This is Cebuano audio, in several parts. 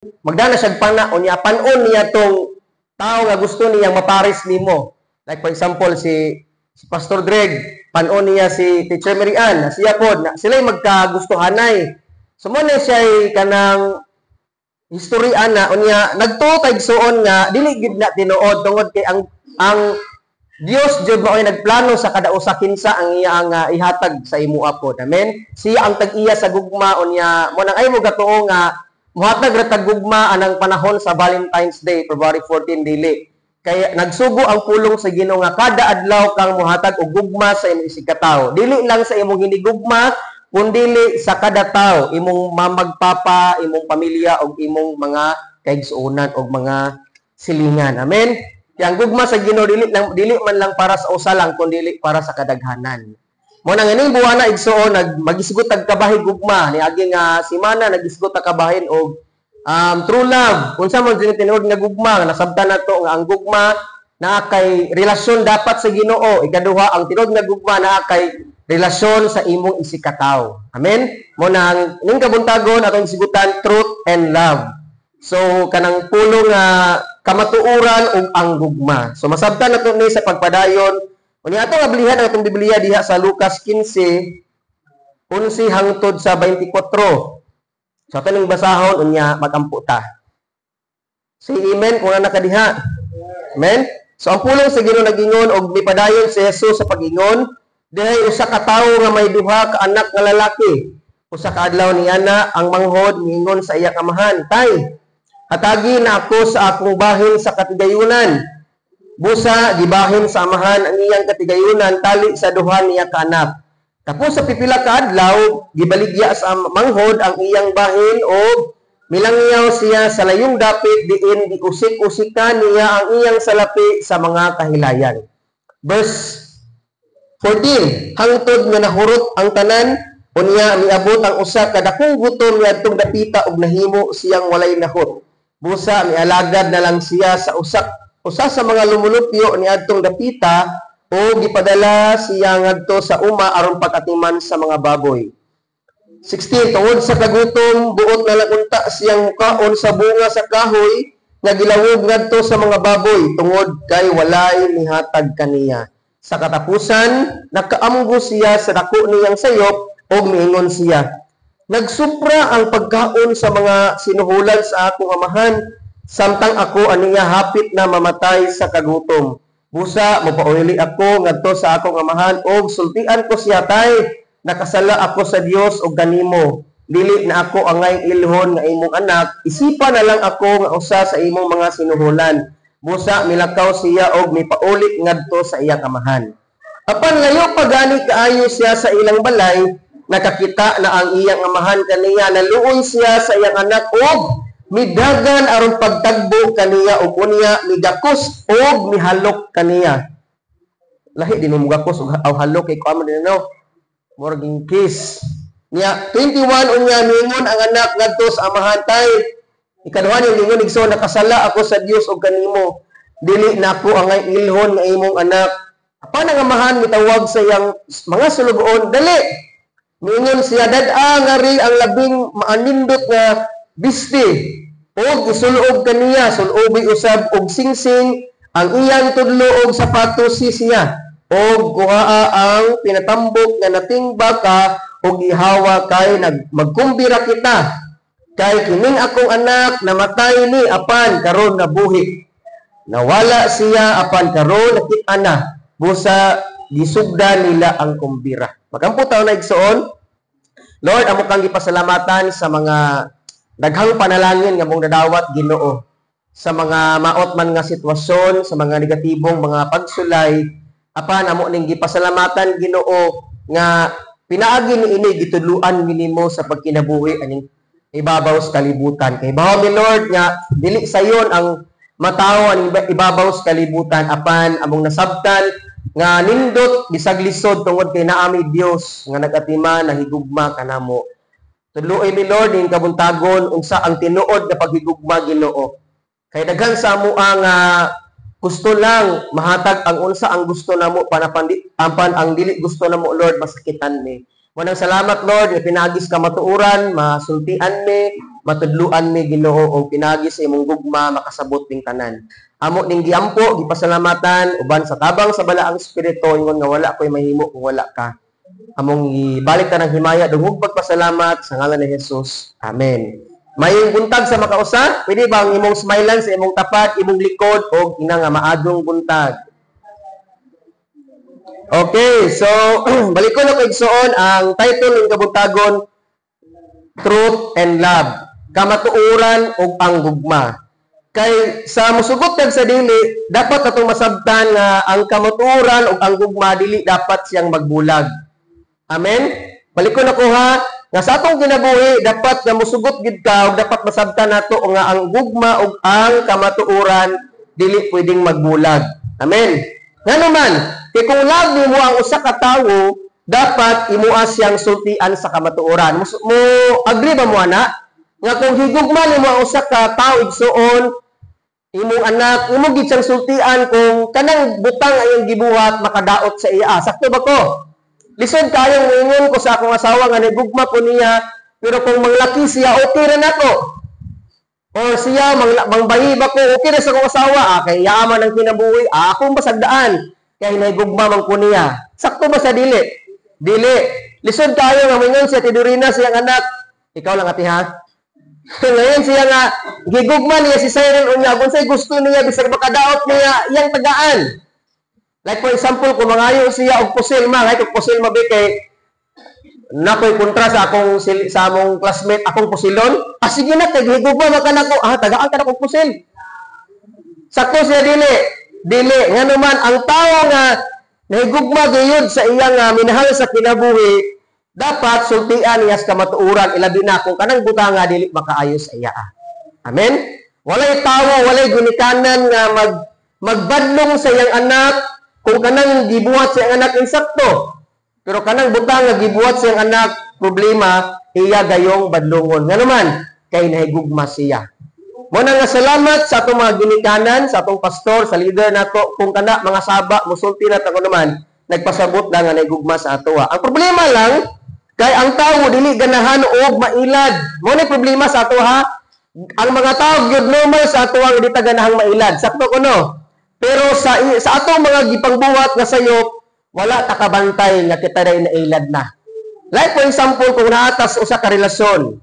Magdana siya pana, unya panon niya tong tao nga gusto niyang mapares nimo. Like for example, si Pastor Greg, panon niya si Teacher Mary Ann, na siya pod, na sila'y magkagustuhanay. So mo na siya kanang history ana. Unya nagtuo kay igsuon nga dili gid na tinuod tungod kay ang Dios jud mao'y nagplano sa kada usa kinsa ang iyang ihatag sa imo pod. Amen. Siya ang tag-iya sa gugma. Unya mo nang ay mo gatuo nga muhatag ra tag gugma anang panahon sa Valentine's Day, February 14. Dili kay nagsugo ang pulong sa Ginoo nga kada adlaw kang muhatag og gugma sa imong isigkatawo, dili lang sa imong hinigugma kundili sa kada tao, imong mamagpapa, imong pamilya ug imong mga kaigsuonan og mga silingan. Amen. Kaya ang gugma sa Ginoo dili man lang para sa usa lang kundi para sa kadaghanan. Mo nang ining buwana, igsuon, nag magisgot tag kabahin gugma ni agi nga simana, nagisgot tag kabahin og true love. Unsa man jud tinuod nga gugma? Nasabtan nato nga ang gugma naa kay relasyon dapat sa Ginoo. Ikaduha, ang tinuod nga gugma naa kay relasyon sa imong isigkatawo. Amen. Mo nang ning kabuntagon atong sigutan truth and love. So kanang pulong nga kamatuoran ug ang gugma. So masabtan nato ni sa pagpadayon. Unya ato ablihan ang atong Biblia diha sa Lucas 15:11 hangtod sa 24. So ato ning basahon, unya magampo ta. Say amen kung naa ka diha. Amen. So ang pulong sa Ginoo nagingon, og mipadayon si Jesus sa pag-ingon, "Dihay usa ka tawo nga may duha ka anak nga lalaki. Usa ka adlaw niana ang manghod miingon sa iya amahan, 'Tay, hatagi na ako sa akong bahin sa katigayunan.' Busa gibahin sa amahan ang iyang katigayunan tali sa duha niya ka anak. Tapos sa pipila ka adlaw, gibaligya sa manghod ang iyang bahin og milangyaw siya sa layong dapit diin giusik-usikan niya ang iyang salapi sa mga kahilayan." Verse 14, "Hangtod nga nahurot ang tanan, unya miabot ang usa ka dakong gutom niadtong dapita ug nahimo siyang walay nahot. Busa mialagad na lang siya sa usa sa mga lumulupyo niadtong dapita o gipadala siya ngadto sa uma aron pag-atiman sa mga baboy. 16. Tungod sa kagutom, buot na lang unta siyang mukaon sa bunga sa kahoy nga gilawog ngadto sa mga baboy tungod kay walay mihatag kaniya. Sa katapusan, nakaamgo siya sa dako niyang sayop ug miingon siya, 'Nagsupra ang pagkaon sa mga sinuhulan sa akong amahan, samtang ako aniya hapit na mamatay sa kagutom. Busa mopauli ako ngadto sa akong amahan ug sultian ko siya, 'Tay, nakasala ako sa Dios ug kanimo. Dili na ako angay ilhon nga imong anak, isipa na lang ako nga usa sa imong mga sinuhulan.' Busa milakaw siya og mipauli ngadto sa iyang amahan. Apan layo pa gani kaayo siya sa ilang balay, nakakita na ang iyang amahan kaniya. Naluoy siya sa iyang anak og midagan aron pagtagbo kaniya ug unya migakos og mihalok kaniya." Lahi din mo gakos og aw halok kay kuan din, no? Murag kiss. Niya 21, unya ningon ang anak ngadto sa amahan, 'Tay," ikaduha niya ningon, igsoon, "nakasala ako sa Dios ug kanimo. Dili na ako angay ilhon nga imong anak." Apan ang amahan mitawag sa iyang mga sulugoon, "Dali." Miingon siya, "Dad-a ngari ang labing maanindot nga biste ug isulob kaniya, sulobi usab og singsing ang iyang tudlo og sapatos siya. Og kuhaa ang pinatambok nga nating baka ug ihawa kay nag magkumbira kita. Kay kining akong anak namatay ni apan karon nabuhi. Nawala siya apan karon nakita na." Busa gisugda nila ang kumbira. Magampo ta na, igsoon. Lord, amo kang gipasalamatan sa mga daghang panalangin nga mong nadawat, Ginoo. Sa mga maot man nga sitwasyon, sa mga negatibong mga pagsulay, apan amo ning gipasalamatan, Ginoo, nga pinaagi ni ini gitudluan nimo sa pagkinabuhi aning ibabaw sa kalibutan. Kay bawo mi, Lord, nga dili sayon ang matawo aning ibabaw sa kalibutan, apan among nasabtan nga nindot bisag lisod tungod kay naami Dios nga nagatiman, nahigugma kanamo. Tudluoy mi, Lord, ning kabuntagon unsa ang tinuod nga paghigugma, Ginoo. Kay daghan sa amoa nga gusto lang mahatag ang unsa ang gusto namo panapandi, apan ang dili gusto namo, Lord, masakitan ni. Munang salamat, Lord, nga pinaagi sa kamatuoran, masultian mi, matudluan mi, Ginoo, og pinaagi sa imong gugma makasabot ning tanan. Amo ning giampo, gipasalamatan uban sa tabang sa Balaang Espiritu, ingon nga wala ko'y mahimo kung wala ka. Among ibalik ta ng himaya, dungog pagpasalamat sa ngalan ni Jesus. Amen. Mayong buntag sa makausa, pwede ba ang imong smilean sa imong tapat, imong likod, o ina nga maadong buntag? Okay, so balikon ako, igsoon, ang title ng kabuntagon, Truth and Love. Kamatuoran ug ang gugma. Kay sa musugot kag sa dili, dapat atong masabtan nga ang kamatuoran ug ang gugma dili dapat siyang magbulag. Amen? Balikon ako ha, nga sa atong kinabuhi dapat nga musugot gid ka ug dapat masabtan nato nga ang gugma ug ang kamatuoran dili pwedeng magbulag. Amen. Ngano man, kay kung love nimo ang usa ka tawo, dapat imua siyang sultian sa kamatuoran. Mo agree ba mo ana? Nga kung higugma nimo ang usa ka tawo, igsuon, imong anak, imo gid siyang sultian kung kanang butang ang iyang gibuhat makadaot sa iya. Sakto ba ko? Lisod kayong moingon ko sa akong asawa nga nagugma ko niya, pero kung manglaki siya, okay ra nako. Or siya, mangbahi ba ko, okay ra sa akong asawa, kay yaman ang kinabuhi, akong basagdaan, kay nahigugma man ko niya. Sakto ba sa dili? Dili. Lisod kayo nga moingon siya, Tidurina, siyang anak, ikaw lang ati ha. Ngayon siya nga, gigugma niya si Cyril unya, kung sa'y gusto niya, bisag makadaot niya, iyang tagaan. Like for example, kung mangayo siya og pusil ma, kahit og pusil ma kay nakoy kontra sa akong sa among classmate akong pusilon. Sige na kay gigugma man ka nako, tagaan ka na kong pusil. Sakto siya dili? Dili. Ngano man, ang tawo nga nahigugma gayud sa iyang minahal sa kinabuhi, dapat sultian niya sa kamatuoran, ilabi na kung kanang butanga dili makaayo sa iya. Amen. Walay tawo, walay ginikanan nga magbadlong sa iyang anak kung kanang gibuhat sa iyang anak insakto. Pero kanang butang nga gibuhat sa iyang anak problema, iya gayong badlongon. Ngano man, kay nahigugma siya. Mo na nga salamat sa atong mga ginikanan, sa atong pastor, sa leader nato, kung kana mga saba musulti na ta naman, nagpasabot lang nga nahigugma sa atoa. Ang problema lang kay ang tawo dili ganahan og mailad. Mo na problema sa ato ha. Ang mga tawo gyud normal sa ato ang di ta ganahang mailad. Sakto kuno. Pero sa atong mga gipangbuhat nga sayop, wala ta kabantay nga kita dai nailad na. Like for example, kung naatas usa ka relasyon,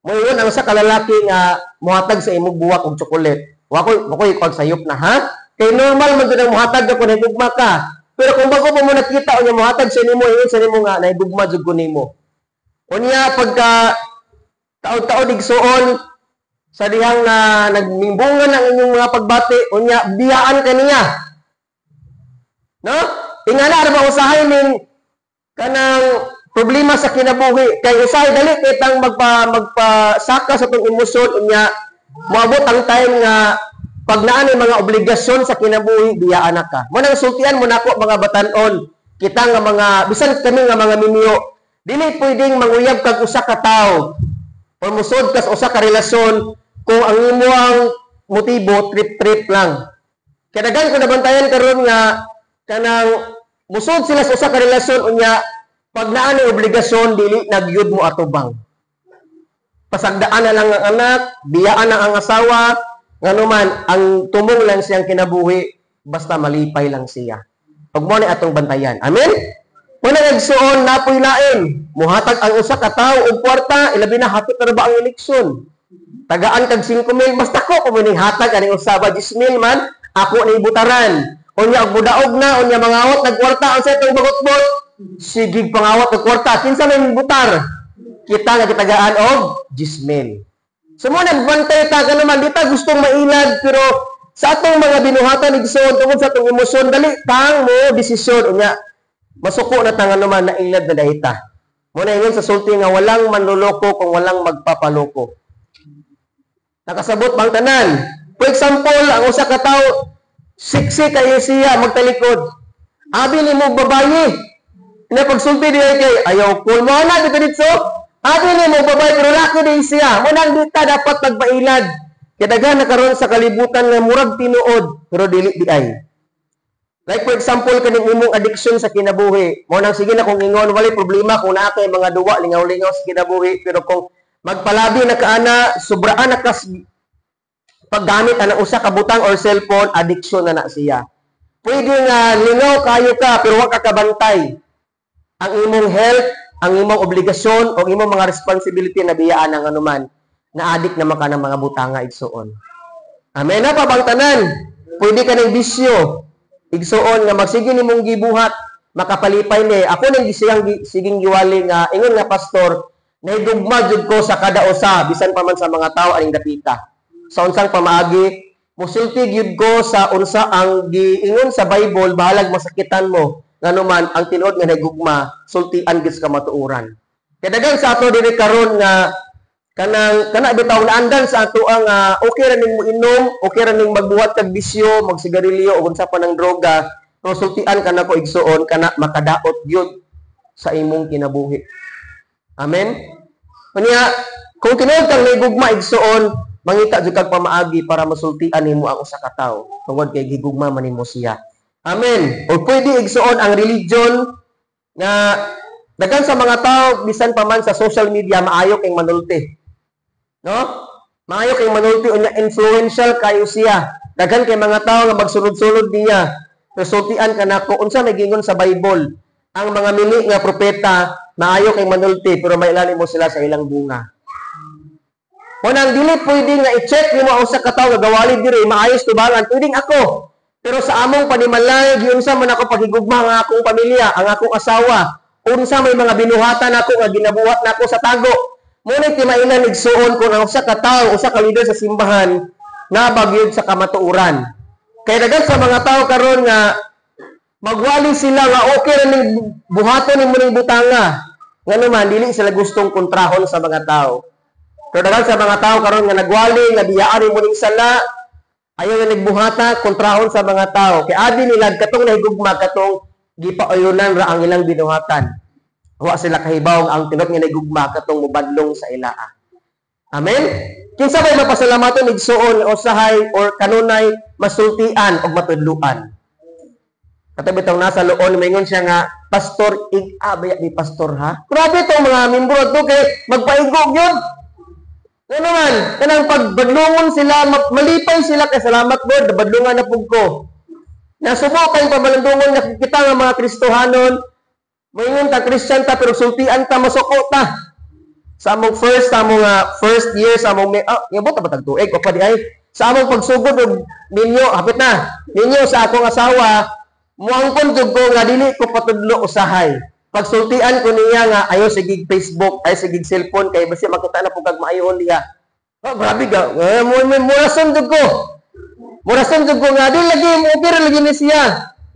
moingon ang usa ka lalaki nga mohatag sa imong buwak og tsokolet. Wa koy pag sayop na ha. Kay normal man gud ang mohatag ka kung nahigugma ka. Pero kung bago pa mo nakita unya mohatag sa nimo, ingon sa nimo nga nahigugma jud ko nimo. Unya pagka taod-taod, igsuon, sa dihang na nagmimbungan ang inyong mga pagbati, unya biyaan ka niya. No? Ingana ra ba usahay ning kanang problema sa kinabuhi, kay usahay dali kitang magpasaka sa atong emosyon, unya moabot ang time nga pag naa ni mga obligasyon sa kinabuhi, biyaan na ka. Mo nang sultian mo nako mga batan-on, kita nga mga bisan kami nga mga minyo, dili pwedeng manguyab kag usa ka tawo or musod ka sa usa ka relasyon kung ang imong motibo trip-trip lang. Kaya daghan ko nabantayan karon nga kanang musod sila sa usa ka relasyon, unya pag naa ni obligasyon dili nagyud mo atubang. Pasagdaan na lang ang anak, biyaan na ang asawa, ngano man ang tumong lang siyang kinabuhi basta malipay lang siya. Pag mo ni atong bantayan. Amen? Muna nagsuon, napoy lain. Muhatag ang usa ka tawo og kwarta, ilabi na hapit na ba ang eleksyon. Tagaan kag 5 mil, basta ko kung ning hatag ani usa ba 10 mil man, ako ni butaran. Unya og budaog na, unya mangawat nag kwarta, ang sa itong bagotbot, sige pangawat og kwarta, kinsa may butar? Kita nga kitagaan og 10 mil. So mo nagbantay ta ka naman, di ta gustong mailad, pero sa atong mga binuhatan igsoon tungod sa atong emosyon, dali tang mo desisyon, unya masuko na ta nga naman nailad na dahita. Mo na ingon sa sulti nga walang manloloko kung walang magpapaloko. Nakasabot bang tanan? For example, ang usa ka tawo siksi kayo siya magtalikod. Abi nimo babaye. Ina pagsulti diay kay ayaw cool mo na dito dito. Abi nimo babaye pero laki din siya. Mo nang di ta dapat magpailad. Kay daghan na karon sa kalibutan nga murag tinuod pero dili di ay. Like for example, kaning imong addiction sa kinabuhi. Mo nang sige na kung ingon, walay problema kung naa kay mga duwa, lingaw-lingaw sa kinabuhi, pero kung magpalabi na ka ana, sobraan na ka paggamit ana usa ka butang or cellphone, addiction na na siya. Pwede nga lingaw kayo ka pero wa ka kabantay. Ang imong health, ang imong obligasyon o imong mga responsibility na biyaan ang anuman, na addict naman ka ng mga butanga, igsuon. Amen na pa bang tanan? Pwede ka ng bisyo. Igsuon nga magsige nimong gibuhat, makapalipay ni. Ako nang gisiyang siging giwali nga ingon nga pastor, nahigugma jud ko sa kada usa bisan pa man sa mga tawo aning dapita. Sa unsang pamaagi, musulti gyud ko sa unsa ang giingon sa Bible, bahalag masakitan mo. Ngano man ang tinuod nga nahigugma, sultian gyud sa kamatuoran. Kay daghang sa ato diri karon nga kanang kana bitaw naandan sa ato ang okay ra ning mo inom, okay ra ning magbuhat kag bisyo, magsigarilyo o unsa pa ng droga, pero sultian ka nako, igsuon, kana makadaot gyud sa imong kinabuhi. Amen. Unya, kung tinuod kang nahigugma, igsuon, mangita jud kag pamaagi para masultian nimo ang usa ka tawo tungod kay gigugma man nimo siya. Amen. O pwede, igsuon, ang religion nga daghan sa mga tao bisan pa man sa social media maayo kay manulti. No? Maayo kay manulti, unya influential kayo siya. Daghan kay mga tao nga magsunod-sunod niya. Resultian ka nako unsa may gingon sa Bible. Ang mga mini nga propeta maayo kay manulti pero mailani mo sila sa ilang bunga. Kung ang dili pwede nga i-check nimo ang usa ka tawo nga gawali diri maayos tubangan, pwedeng ako. Pero sa among panimalay, giunsa man ako paghigugma ang akong pamilya, ang akong asawa, unsa may mga binuhatan ako nga ginabuhat nako sa tago. Ngunit timailan, igsuon, kung ang usa ka tawo, usa ka leader sa simbahan, nabagyod sa kamatuoran. Kay daghan sa mga tao karon nga magwali sila nga okay ra ning buhaton nimo ning butanga. Ngano man dili sila gustong kontrahon sa mga tao. Pero daghan sa mga tao karon nga nagwali nga biyaan nimo ning sala, ayaw na nagbuhata, kontrahon sa mga tao. Kay adi nila katong nahigugma, katong gipauyunan ra ang ilang binuhatan. Wa sila kahibaw ang tinuod nga nahigugma katong mubadlong sa ilaa. Amen? Kinsa bay mapasalamaton, igsuon, usahay or kanunay masultian og matudluan? Kato bitong nasa loon, maingon siya nga, "Pastor, ig-a baya ni pastor ha?" Grabe itong mga membro to kay magpaigog yun. Ano man, kanang pagbadlungon sila, malipay sila kay "Salamat Lord, nabadlungan na pug ko." Nasubo kayong pamalandungon nga kita nga mga Kristohanon, maingon ta Christian ta pero sultian ta, masuko ta. Sa among first year sa among ngabot na ba tag tuig o pa di ay sa among pagsugod og minyo, hapit na minyo sa akong asawa, muangkon jud ko nga dili ko patudlo usahay. Pagsultian ko niya nga ayo sige Facebook, ayo sige cellphone kay basi makita na pug kag maayohon niya. Oh, grabe ga. Eh, mo rason jud ko. Mo rason jud ko nga di lagi mo okay ra lagi ni siya.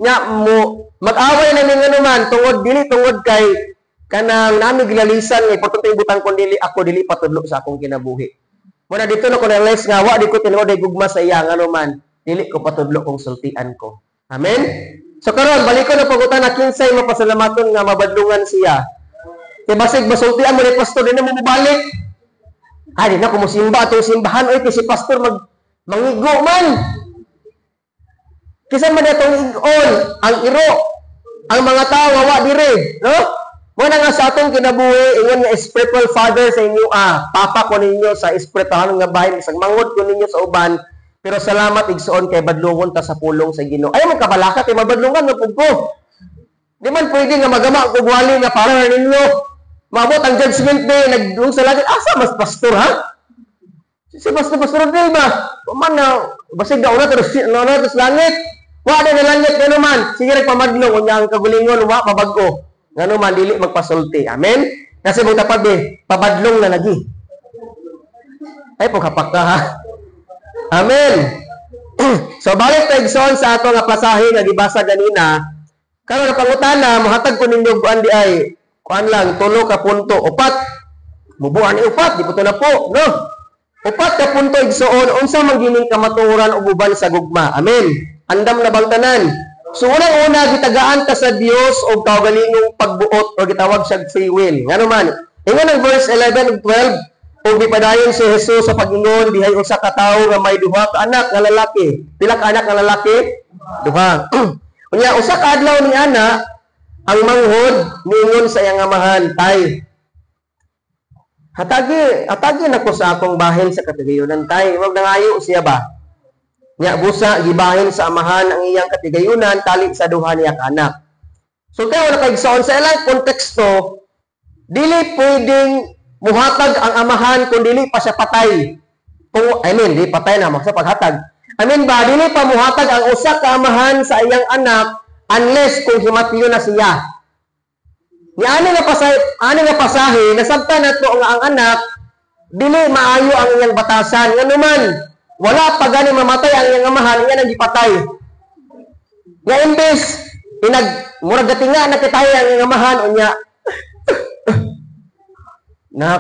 Nya mo mag-away na mi ngano man tungod dili tungod kay kanang nami gilalisan nga importante yung butang kon dili ako dili patudlo sa akong kinabuhi. Muna dito na ko na-realize nga wa di ko tinuod ay gugma sa iya ngano man dili ko patudlo kung sultian ko. Amen. So karon balik ko na pagutana, kinsay mapasalamaton nga mabadlungan siya? Kay basig masultian mo ni pastor, di na mo mobalik. Ay, di na ko mosimba atong simbahan oy kay si pastor mag mangigo man. Kisa man atong igon ang iro ang mga tao nga wa dire, no? Mo na nga sa atong kinabuhi, ingon nga spiritual father sa inyo, papa ko ninyo sa espiritual nga bahin, isang mangod ko ninyo sa uban, pero salamat, igsuon, kay badlungon ta sa pulong sa Ginoo. Ayaw mo kabalaka kay mabadlungan mo pud ko. Di man pwede nga magama og wali nga para na ninyo. Maabot ang judgment day, nagdung sa langit, asa mas pastor ha? Si pastor pastor di ba? Man na basig daw na pero no na sa langit. Wa na na langit ngano man. Sige nagpamadlong unya ang kagulingon wa mabag-o. Ngano man dili magpasulti. Amen. Kasi mong tapad eh, pabadlong na lagi. Ay paghapak ka ha. Amen. So balik ta, igsoon, sa ato nga pasahe nga gibasa ganina. Karon na pangutana, mohatag ko ninyo kuan di ay kuan lang tulo ka punto, upat. Mubuan ni upat, di po to na po, no? Upat ka punto, igsuon, unsa man gining kamatuoran ug uban sa gugma. Amen. Andam na bang tanan? So unang-una, gitagaan ka sa Dios og kaugalingong pagbuot o gitawag siya free will. Ngano man, ingon ang verse 11 ug 12, "Ug mipadayon si Jesus sa pag-ingon, dihay usa ka tawo nga may duha ka anak nga lalaki." Pila ka anak nga lalaki? Duha. Unya usa ka adlaw ni ana, ang manghod niingon sa iyang amahan, "Tay, hatagi, hatagi nako sa akong bahin sa katigayunan, tay." Wag nangayo siya ba? Nya busa gibahin sa amahan ang iyang katigayunan tali sa duha niya ka anak. So kaya wala kaigsoon, sa ilang konteksto, dili pwedeng muhatag ang amahan kung dili pa siya patay. Kung, I mean, di patay na sa paghatag. I mean ba, dili pa muhatag ang usa ka amahan sa iyang anak unless kung himatiyo na siya. Ni ani nga pasahe, nasabtan nato nga ang anak dili maayo ang iyang batasan. Nganuman, wala pa gani mamatay ang iyang amahan, iya nang gipatay. Nga imbes inag murag gatinga na kitay ang iyang amahan, unya na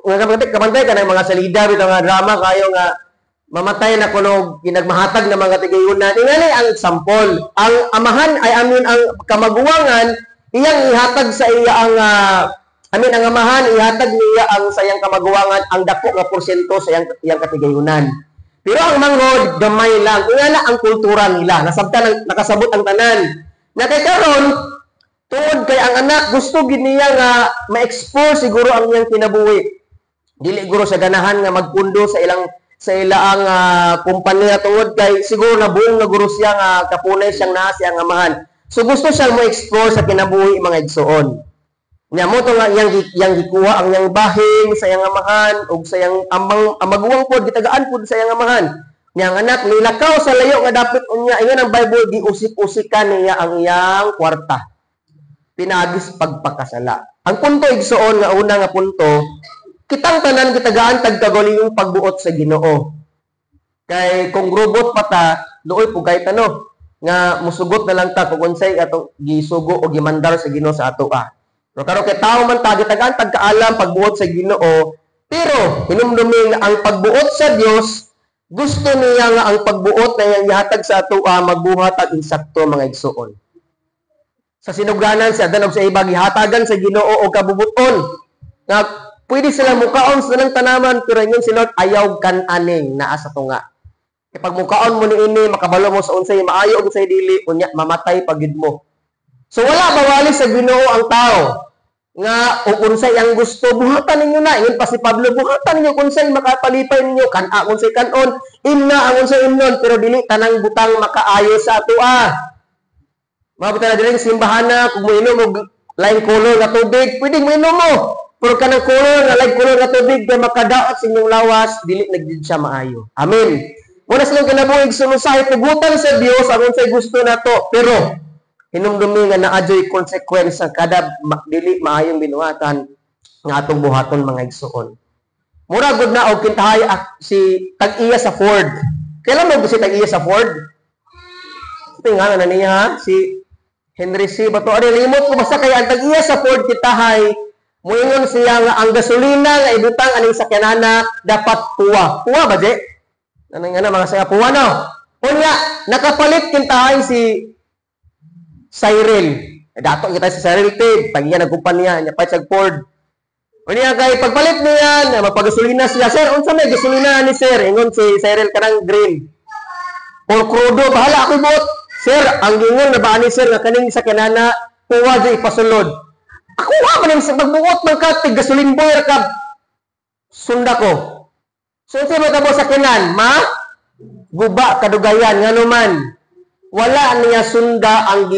nga kabantay, kabantay ka ng mga salida bitaw nga drama kayo nga mamatay na kuno ginagmahatag na mga tigayunan. Ingani ang example, ang amahan ay amin ang kamaguwangan iyang ihatag sa iya ang amin ang amahan ihatag niya ang sa iyang kamaguwangan ang dako nga porsyento sa iyang katigayunan. Pero ang manghod gamay lang. Ingana ang kultura nila. Nasabtan ang, nakasabot ang tanan. Na kay karon, tungod kay ang anak gusto gid niya nga ma-explore siguro ang iyang kinabuhi. Dili guro sa ganahan nga magpundo sa ilaang kumpanya tungod kay siguro nabuong na guro siya nga kapunay siyang naa siyang amahan. So gusto siyang mo-explore sa kinabuhi, mga igsoon. Nya mo to nga iyang gikuha ang iyang bahin sa iyang amahan ug sa iyang amang ang maguwang pod gitagaan pod sa iyang amahan. Nya ang anak nilakaw sa layo nga dapit, unya ingon ang Bible, giusik-usikan niya ang iyang kwarta. Pinaagis pagpakasala. Ang punto, igsoon, nga una nga punto, kitang tanan gitagaan tag kaugalingong pagbuot sa Ginoo. Kay kung robot pa ta, luoy pud kay tano nga musugot na lang ta kung unsay atong gisugo o gimandar sa Ginoo sa ato ah. Pero karon kay tao man ta, gitagaan tag kaalam pagbuot sa Ginoo, pero hinumdumi nga ang pagbuot sa Dios, gusto niya nga ang pagbuot na iyang gihatag sa ato ah, magbuhat ang insakto, mga igsoon. Sa sinugdanan, sa Adan ug sa Eva, gihatagan sa Ginoo og kabubuton nga pwede sila mukaon sa nang tanaman, pero ingon si Lord, "Ayaw kan-aning naa sa tunga. Kay pag mukaon mo niini, makabalo mo sa unsay maayo ug unsay dili, unya mamatay pa gid mo." So wala bawali sa Ginoo ang tao nga ug unsay ang gusto buhatan ninyo na. Ingon pa si Pablo, "Buhatan ninyo kung unsay makapalipay ninyo, kan-a unsay kan-on, imna ang unsay imnon, pero dili tanang butang makaayo sa atoa." Mabot na diri sa simbahan na kung moinom og laing color nga tubig, pwede moinom mo. Pero kanang color nga laing color nga tubig kay makadaot sa inyong lawas, dili na gyud siya maayo. Amen. Muna silang kinabuhi sunusahay tugutan sa Dios ang unsay gusto nato, pero hinumdumi nga naa joy consequence sa kada dili maayong binuhatan nga atong buhaton, mga igsoon. Mura gud na og kintahay si tag-iya sa Ford. Kailan mo si tag-iya sa Ford? Tingnan na niya ha? Si Henry C. Bato. Ano, limot ko, basta kay ang tag-iya sa Ford kitahay, muingon siya nga ang gasolina nga ibutang aning sakyanana dapat puwa. Puwa ba, Je? Ano nga na, mga saya puwa, no? Unya, nakapalit kintahay si Cyril. Eh, dato kita si Cyril Ted, tag-iya nagkumpanya, niya pa sa Ford. Unya kay pagpalit niya, na magpagasolina siya, "Sir, unsa may gasolina ni sir?" Ingon si Cyril, "Kanang green." Or krudo, "Bahala ako buot. Sir, ang gingon na ba ni sir nga kaning sakyanana puwa di ipasulod." "Ako wa man sa magbuot man ka tig gasoline boy ra ka. Sunda ko." So unsa mo tabo sakyanan? Ma guba kadugayan, ngano man wala niya sunda ang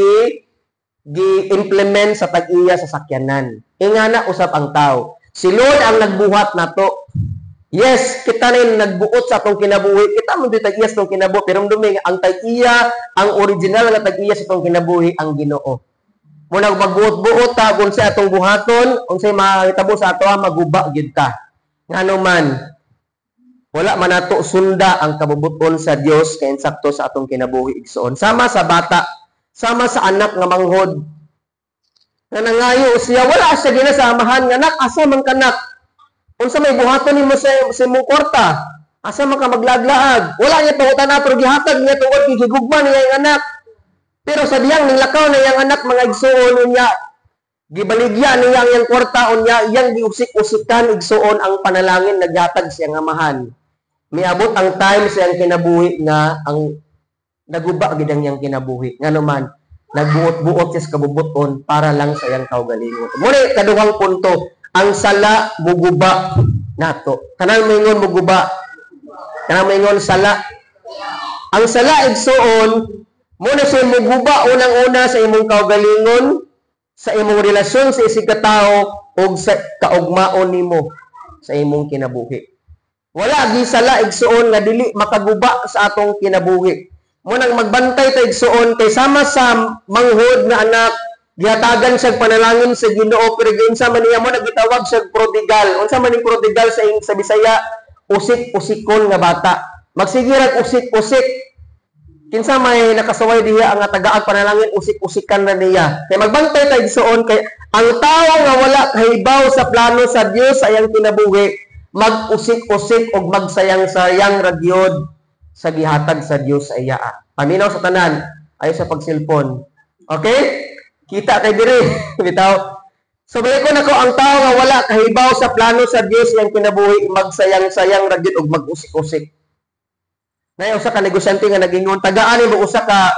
gi-implement sa tag-iya sa sakyanan. Ingana usap ang tao. Si Lord ang nagbuhat nato. Yes, kita na yung nagbuot sa atong kinabuhi. Kita mo di tag-iya sa atong kinabuhi. Pero dumi ang tag-iya, ang original nga tag-iya sa atong kinabuhi, ang Ginoo. Muna magbuot-buot ta kung sa atong buhaton, unsay mahitabo sa ato, maguba gyud ta. Ngano man wala man nato sunda ang kabubuton sa Dios kay insakto sa atong kinabuhi, igsoon. Sama sa bata, sama sa anak nga manghod. Nga nangayo siya, wala siya ginasamahan nga, "Nak, asa man kanak? Unsa may buhaton nimo sa imong kwarta? Asa man ka maglaglaag?" Wala niya pangutan pero gihatag niya tungod kay gigugma niya ang anak. Pero sa diyang ninglakaw na iyang anak, mga igsoon, unya gibaligya niya ang iyang kwarta, unya iyang giusik-usikan, igsoon, ang panalangin naghatag siya nga amahan. Miabot ang time sa iyang kinabuhi nga ang Naguba gid ang iyang kinabuhi. Ngano man, nagbuot-buot siya sa kabubuton para lang sa iyang kaugalingon. Muna kaduhang punto, ang sala muguba nato. Kanang maingon muguba. Kanang maingon sala. Ang sala, igsuon, mo na siya muguba unang-una sa imong kaugalingon, sa imong relasyon sa isig ka tawo ug sa kaugmaon nimo sa imong kinabuhi. Wala gi sala, igsuon, nga dili makaguba sa atong kinabuhi. Mo nang magbantay ta, igsuon, kay sama sa manghod nga anak, gihatagan siya panalangin sa Ginoo, pero giunsa man niya? Mo nagitawag siya prodigal. Unsa man ning prodigal sa Bisaya? Usik-usikon nga bata. Magsige rag usik-usik. Kinsa may nakasaway diha ang tagaag panalangin, usik-usikan na niya. Kay magbantay ta, igsuon, kay ang tao nga wala kahibaw sa plano sa Dios sa iyang kinabuhi, mag-usik-usik og magsayang-sayang ra gyud sa gihatag sa Dios sa iya. Paminaw sa tanan, ayo sa pagsilpon. Okay? Kita kay diri bitaw. So balik ko nako, ang tao nga wala kahibaw sa plano sa Dios iyang kinabuhi, magsayang-sayang ra gyud og mag-usik-usik. Nay usa ka negosyante nga nagingon, tagaan mo usa ka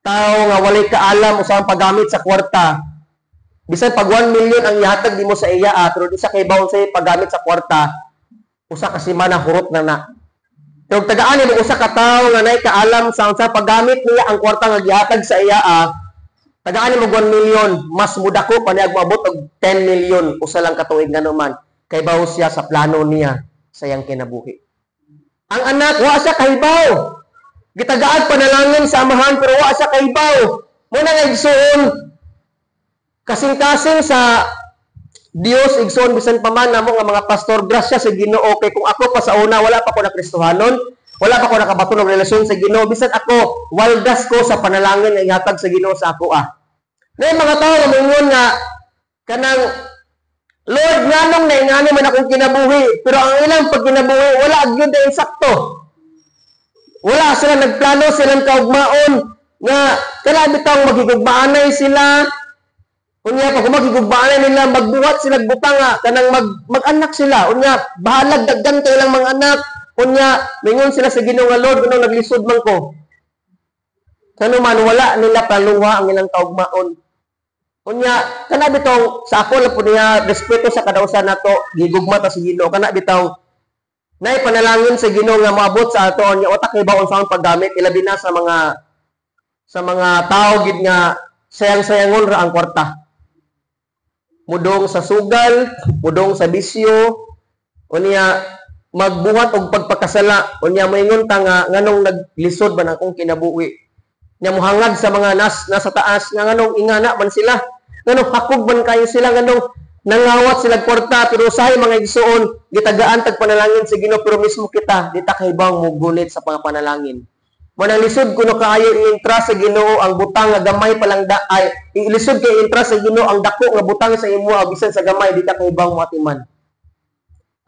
tao nga walay kaalam usa ang paggamit sa kwarta. Bisan pag 1 million ang ihatag nimo sa iya, pero di sa kahibaw sa paggamit sa kwarta, usa ka semana hurot na na. Pero tagaan mo usa ka tawo nga nay kaalam sa unsa paggamit niya ang kwarta nga gihatag sa iya, tagaan mo 1 million, mas mudako pa niya moabot og 10 million usa lang ka tuig, ngano man kay bawo siya sa plano niya sa iyang kinabuhi. Ang anak, wa siya kahibaw. Gitagaan panalangin sa amahan pero wa siya kahibaw. Mo na nga, igsuon, kasing-kasing sa Dios, igsoon, bisan pa man namo nga mga pastor, grasya sa Ginoo kay kung ako pa sa una, wala pa ko na Kristohanon, wala pa ko nakabaton og relasyon sa Ginoo, bisan ako waldas ko sa panalangin nga ihatag sa Ginoo sa ako ah. Na mga tao nga moingon nga kanang, "Lord, nganong naingani man akong kinabuhi?" Pero ang ilang pagkinabuhi wala gyud ay sakto. Wala sila nagplano silang kaugmaon nga kana bitawng magigugmaanay sila. Unya pag magigugmaanay nila, magbuhat sila butang nga kanang mag-anak sila. Unya bahalag daghan kay ilang mga anak. Unya mingon sila sa Ginoo nga, "Lord, kuno naglisod man ko." Kano man, wala nila planuha ang ilang kaugmaon. Unya kana bitong sa ako lang po niya, respeto sa kada usa nato, gigugma ta sa Ginoo, kana bitaw nay panalangin sa Ginoo nga moabot sa ato nya utak kay unsa ang paggamit, ilabi na sa mga tao gid nga sayang-sayangon ra ang kwarta. Mudong sa sugal, mudong sa bisyo, unya magbuhat og pagpakasala, unya moingon ta nga nganong naglisod man akong kinabuhi. Nya muhangad sa mga nasa taas nga nganong ingana man sila, nganong hakog man kayo sila, nganong nangawat sila kwarta. Pero usahay, mga igsuon, gitagaan tag panalangin sa Ginoo, pero mismo kita di ta kahibawng mugunit sa mga panalangin. Mo nang lisod kuno kaayo i-entrust sa Ginoo ang butang nga gamay pa lang da, ay ilisod kay i-entrust sa Ginoo ang dako nga butang sa imo, bisan sa gamay di ka kahibawng moatiman.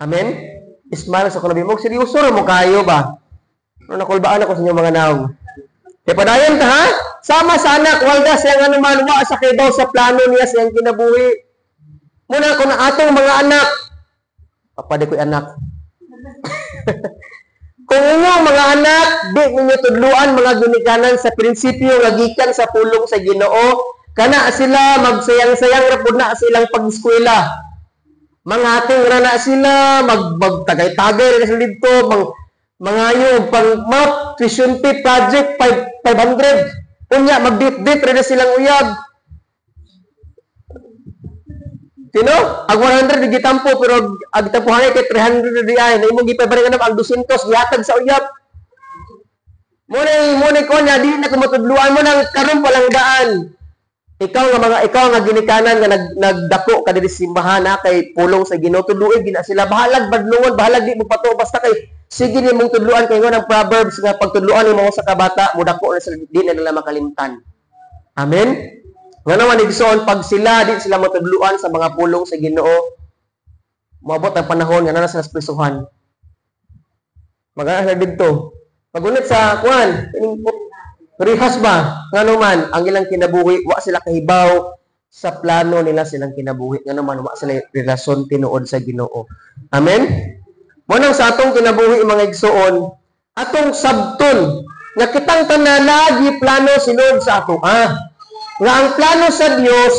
Amen. Smile sa kulabi mo, seryoso ra mo kayo ba? No, nakulbaan ako sa inyong mga naong. Kaya padayon ta ha? Sama sa anak, walda siya nga naman, wa sa kibaw sa plano niya sa iyang kinabuhi. Muna kung na atong mga anak, papade ko'y anak. Kung inyong mga anak, di ninyo tudluan, mga ginikanan, sa prinsipyo nga gikan sa pulong sa Ginoo, kana sila magsayang-sayang ra pud na silang pag-eskwela. Mangating ra na sila, magtagay-tagay ra sila didto, mangayo pang map, tuition fee, project, 5, 500. Unya, magdit-dit ra na silang uyab. Tino? Ang 100 di gitampo pero ang gitampuhan kay 300 di ay na imong gipabaringan ang 200 gihatag sa uyab. Mo na ko niya di na ko matudluan mo nang karon pa lang daan. Ikaw nga ginikanan nga nagdako ka diri sa simbahan na kay pulong sa Ginoo, tudluin gina sila, bahalag badlungon, bahalag di mo pato, basta kay sige nimong tudluan, kay ng Proverbs nga pagtudluan nimo sa kabata, mudako na sila, di na nila makalimtan. Amen. Nga naman, igsoon, pag sila di sila matudluan sa mga pulong sa Ginoo, moabot ang panahon nga naa sila sa prisuhan. Magana sila didto. Pagunit sa kuan, kining rihas ba? Ngano man ang ilang kinabuhi, wa sila kahibaw sa plano nila silang kinabuhi. Ngano man, wa sila relasyon tinuod sa Ginoo. Amen. Mo nang sa atong kinabuhi, mga igsoon, atong sabton Nga kitang tanan lagi plano si Lord sa ato. Ah, nga ang plano sa Dios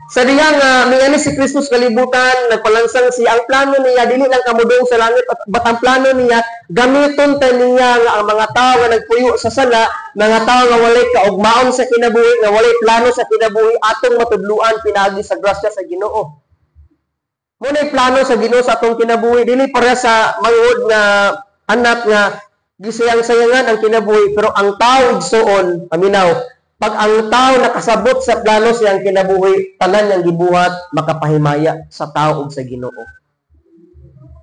sa diha nga miani si Kristo sa kalibutan, nagpalansang siya, ang plano niya dili lang kamudong sa langit, but ang plano niya gamiton ta niya nga ang mga tao nga nagpuyo sa sala, mga tao nga walay kaugmaon sa kinabuhi, nga walay plano sa kinabuhi, atong matudluan pinaagi sa grasya sa Ginoo. Mo na plano sa Ginoo sa atong kinabuhi, dili para sa manghod nga anak nga gisayang-sayangan ang kinabuhi, pero ang tao, igsuon, paminaw, pag ang tao nakasabot sa plano siyang kinabuhi, tanan niyang gibuhat makapahimaya sa tao ug sa Ginoo.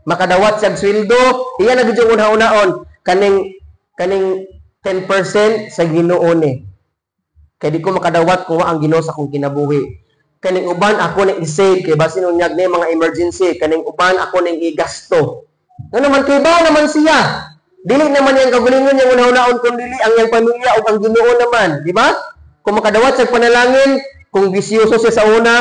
Makadawat siya sweldo, iya na gid yung una-unaon kaning kaning 10% sa Ginoo ni. Kay di ko makadawat kung wa ang Ginoo sa akong kinabuhi. Kaning uban ako ning i-save kay basin unyag ni mga emergency, kaning uban ako ning igasto. Nga naman kay ba naman siya. Dili naman yang kagalingon yang una-unaon kun dili ang iyang pamilya ug ang Ginoo naman, di ba? Kung makadawat sa panalangin, kung bisyoso siya sa una,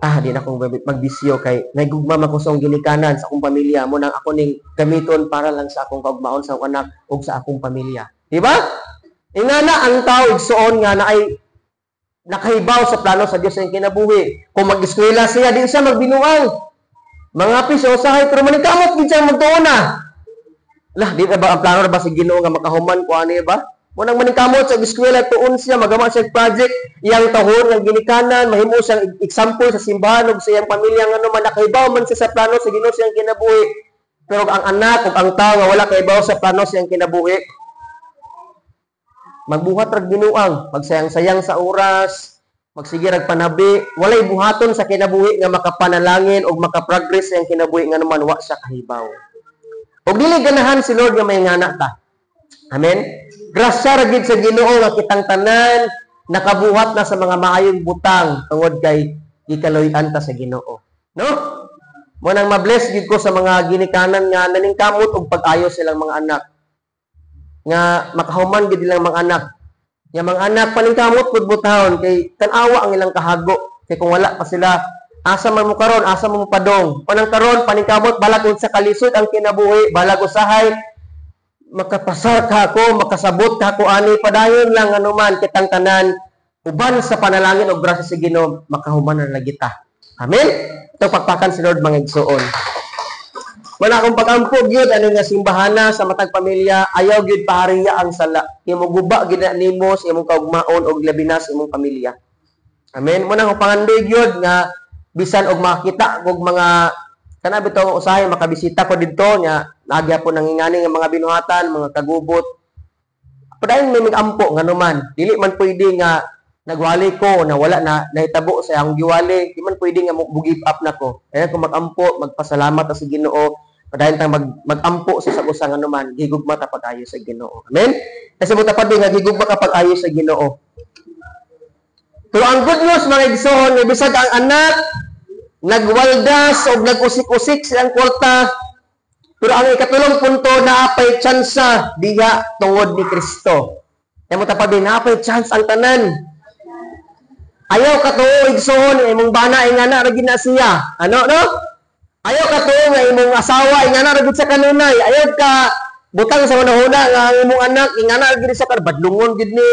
ah, di na akong magbisyo kay nagugma man ko sa akong ginikanan, sa akong pamilya, mo nang ako ning gamiton para lang sa akong kaugmaon sa akong anak ug sa akong pamilya. Di ba? Ingana ang tao, igsuon, nga na ay nakahibaw sa plano sa Dios sa iyang kinabuhi. Kung mag-eskwela siya, di siya magbinuang. Mga piso usahay, pero maningkamot gid siya magtuon na. Lah, di na ba ang plano na ba sa Ginoo nga makahuman ko ani ba? Mo nang maningkamot sa eskwela, tuon siya, magama siya og project, iyang tahon nga ginikanan, mahimo siyang example sa simbahan ug sa iyang pamilya, nga man nakahibaw man siya sa plano sa Ginoo sa iyang kinabuhi. Pero ang anak ug ang tao nga wala kahibaw sa plano sa iyang kinabuhi, magbuhat rag binuang, magsayang-sayang sa oras, magsige rag panabi, walay buhaton sa kinabuhi nga makapanalangin o makaprogress sa iyang kinabuhi nga naman wa siya kahibaw. Og dili ganahan si Lord nga may ngana ta. Amen. Grasya ra gid sa Ginoo nga kitang tanan nakabuhat na sa mga maayong butang tungod kay gikaloy-an ta sa Ginoo. No? Mo nang mabless gid ko sa mga ginikanan nga naningkamot og pag-ayo silang mga anak. Nga makahuman gid ilang mga anak. Nga mga anak, paningkamot pud butahon kay tan-awa ang ilang kahago. Kay kung wala pa sila, asa man mo karon, asa man mo padong? Panang karon, paningkamot balag sa kalisod ang kinabuhi, balag usahay makapasar ka ako, makasabot ka ako ani, padayon lang anuman kitang tanan uban sa panalangin og grasya sa Ginoo makahuman na lagi ta. Amen. Ito pakpakan si Lord, mga igsuon. Wala akong pag-ampo gyud ano nga simbahana sa matag pamilya, ayaw gyud pahariya ang sala. Imo guba gyud na nimo sa imong kaugmaon og labi na sa imong pamilya. Amen. Mo nang pangandoy gyud nga bisan og makita og mga kana bitaw usahay makabisita ko didto nya nagya po nangingani nga mga binuhatan, mga kagubot. Padayon may mag-ampo nganuman. Dili man pwede nga nagwali ko na wala na nahitabo sa akong giwali, di man pwede nga mo give up na ko. Kaya kung mag-ampo, magpasalamat ta sa Ginoo, padayon tang mag-ampo sa sa nganuman, gigugma ta pag-ayo sa Ginoo. Amen. Kasi mo tapad nga gigugma ka pag-ayo sa Ginoo. Pero ang good news, mga igsoon, nga bisag ang anak nagwaldas o nag-usik-usik siyang kwarta, pero ang ikatulong punto, naapay tsansa diha tungod ni Kristo. Kaya mo tapad, naapay chance ang tanan. Ayaw katuo, igsoon, nga imong bana ingana ra gid na siya. Ano no? Ayaw katuo nga imong asawa ingana ra gid sa kanunay. Ayaw ka butang sa hunahuna nga ang imong anak ingana ra gid sa kan badlungon gid ni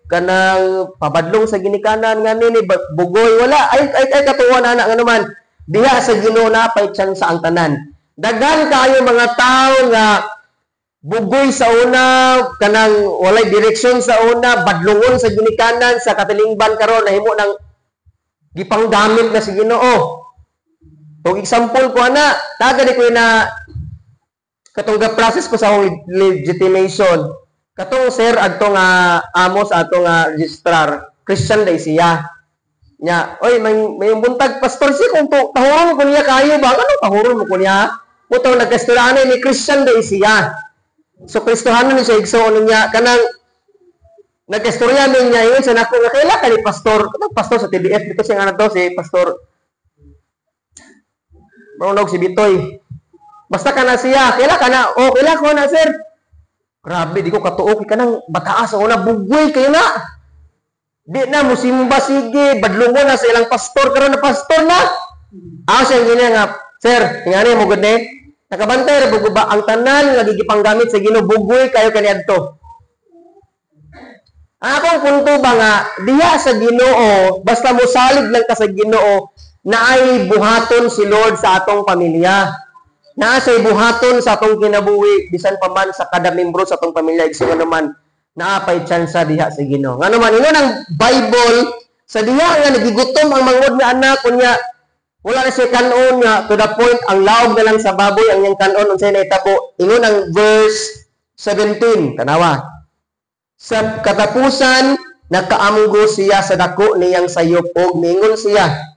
kanang pabadlong sa ginikanan nga ni bugoy wala ay ay, ay katuwa na anak nga naman diha sa Ginoo napay chance ang tanan. Daghan kaayo mga tao nga bugoy sa una, kanang walay direksyon sa una, badlungon sa ginikanan, sa katilingban karon nahimo ng gipanggamit na si Ginoo. Og example ko ana, taga di ko na katong ga process ko sa akong legitimation. Katong sir adto nga amo sa ato nga registrar, Christian day siya. Nya, oy, may buntag pastor siya kung to, tahuron mo ko niya kayo ba? Ano tahuron mo ko niya? Putong nagkasturaan ni Christian day siya. So Kristohanon ni siya, igsoon niya kanang nagkastorya niya yun sa nako nga kaila ka ni pastor, kanang pastor sa TBF dito siya nga to si pastor Marunog si Bitoy. Basta ka na siya, kaila ka na, oh, kaila ko na, sir. Grabe, di ko katuo kay kanang bataas ako na bugoy kayo na. Di na musimba sige, badlungon na sa ilang pastor karon na pastor na. Ah, siya gini nga, sir, ingani mo gud ni. Nakabantay ra bugo ba ang tanan nga gigipanggamit sa Ginoo bugoy kayo kaniadto. Ang akong punto ba nga diha sa Ginoo, basta mosalig lang ka sa Ginoo, naay buhaton si Lord sa atong pamilya. Naa say buhaton sa atong kinabuhi bisan pa man sa kada membro sa atong pamilya, igsuon, naman naa pay tsansa diha sa Ginoo. Ngano man, ingon ang Bible, sa diha nga nagigutom ang mangod nga anak, unya wala na siya kanon, nga to the point ang laog na lang sa baboy ang iyang kanon, unsay nahitabo? Ingon ang verse 17, tanawa. Sa katapusan, nakaamgo siya sa dako niyang sayop og miingon siya,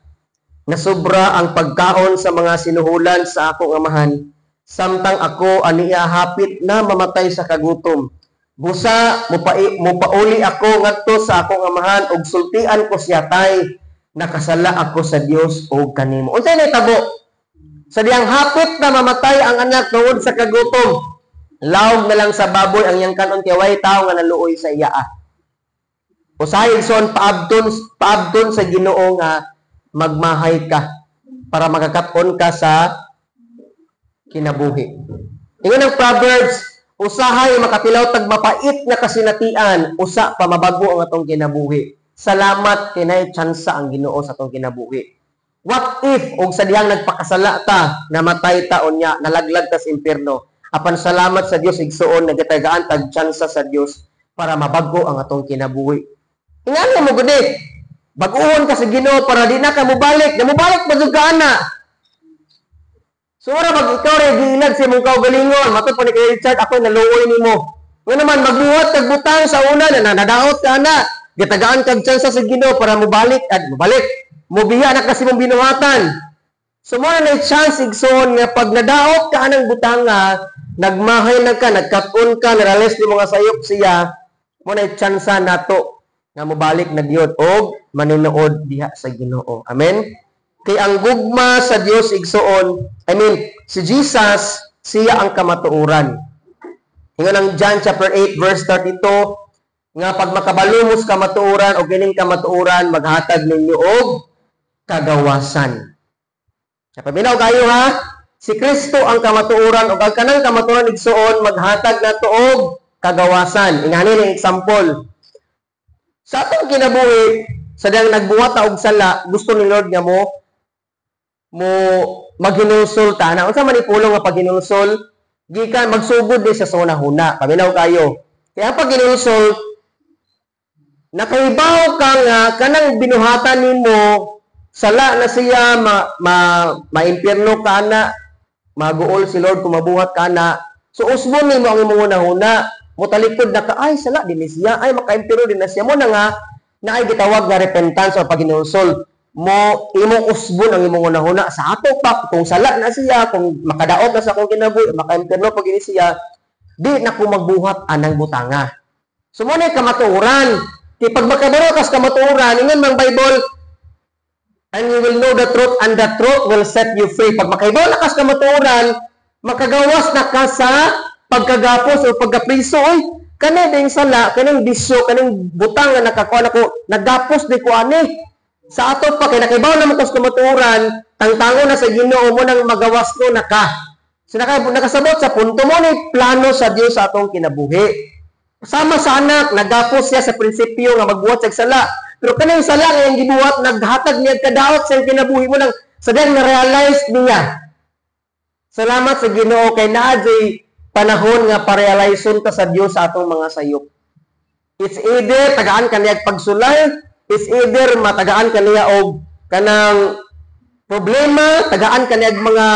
"Nasobra ang pagkaon sa mga sinuhulan sa akong amahan, samtang ako aniya hapit na mamatay sa kagutom. Busa mupauli ako ngadto sa akong amahan ug sultian ko siya, 'Tay, nakasala ako sa Dios ug kanimo.'" Unsay nahitabo? Sa diyang hapit na mamatay ang anak tungod sa kagutom, laog na lang sa baboy ang iyang kanon kay way tao nga naluoy sa iya. Usahay, igsoon, paabton paabton sa Ginoo nga magmahay ka para makakat-on ka sa kinabuhi. Ingon ang Proverbs, usahay makatilaw tag mapait nga kasinatian, usa pa mabago ang atong kinabuhi. Salamat kay naay tsansa ang Ginoo sa atong kinabuhi. What if og sa dihang nagpakasala ta, namatay ta, unya nalaglag ta sa impierno? Apan salamat sa Dios, igsuon, nagatagaan tag tsansa sa Dios para mabago ang atong kinabuhi. Ingana mo gud, bag-uhon ka sa Ginoo para di na ka mobalik, na mobalik pa jud ka ana. So ora mag ikaw ra giilad sa imong kaugalingon, matod pa ni kay Richard, "Ako naluoy nimo." Nga naman magbuhat kag butang sa una na nadaot ka ana, gitagaan kag tsansa sa Ginoo para mobalik at mobalik. Mobiya na kasi mong binuhatan. So mo na chance, igsoon, nga pag nadaot ka anang butanga, nagmahay na ka, nagkat-on ka, na-realize ni mga sayop siya, mo na tsansa nato nga mobalik na gyud og maninuod diha sa Ginoo. Amen. Kay ang gugma sa Dios, igsoon, I mean, si Jesus, siya ang kamatuoran. Ingon ang John chapter 8 verse 32 nga pag makabalo mo sa kamatuoran o kining kamatuoran maghatag ninyo og kagawasan. Sa paminaw kayo ha, si Kristo ang kamatuoran ug ang kanang kamatuoran, igsoon, maghatag nato og kagawasan. Ingani ning example. Sa atong kinabuhi, sa diyang nagbuhat ta og sala, gusto ni Lord nga mo mo maghinulsol ta na. Unsa man ni pulong nga paghinulsol? Gikan magsugod ni sa huna-huna. Paminaw kayo. Kaya ang paghinulsol, nakahibaw ka nga kanang binuhatan nimo sala na siya, ma, ma maimpierno ka na, maguol si Lord kung mabuhat ka na. So usbon nimo ang imong hunahuna, motalikod na ka, "Ay, sala din ni siya, ay, makaimpierno din na siya." Mo na nga naay gitawag nga repentance o paghinulsol mo, imong usbon ang imong hunahuna sa ato pa, kung sala na siya, kung makadaot na sa akong kinabuhi, makaimpierno pag ini siya, di na ko magbuhat anang butanga. So mo na kamatuoran. Kay pag makabalo kas kamatuoran, ingon mang Bible, "And you will know the truth and the truth will set you free." Pag makahibaw na kas kamatuoran, makagawas na ka sa pagkagapos o pagkapriso. Oy, kani ding sala, kaning bisyo, kaning butang nga nakakuha nako, nagapos di ko ani. Sa ato pa kay nakahibaw na mo kas kamatuoran, tangtango na sa Ginoo mo nang magawas ko na ka. So nakasabot sa punto mo ni plano sa Dios sa atong kinabuhi. Sama sa anak, nagapos siya sa prinsipyo nga magbuhat sa sala. Pero kaning sala nga iyang gibuhat, naghatag niya kadaot sa iyang kinabuhi mo nang sa diyang na-realize niya. Salamat sa Ginoo kay naa jay panahon nga parealizon ta sa Dios sa atong mga sayop. It's either tagaan ka niya pagsulay, it's either matagaan ka niya og kanang problema, tagaan ka niya og mga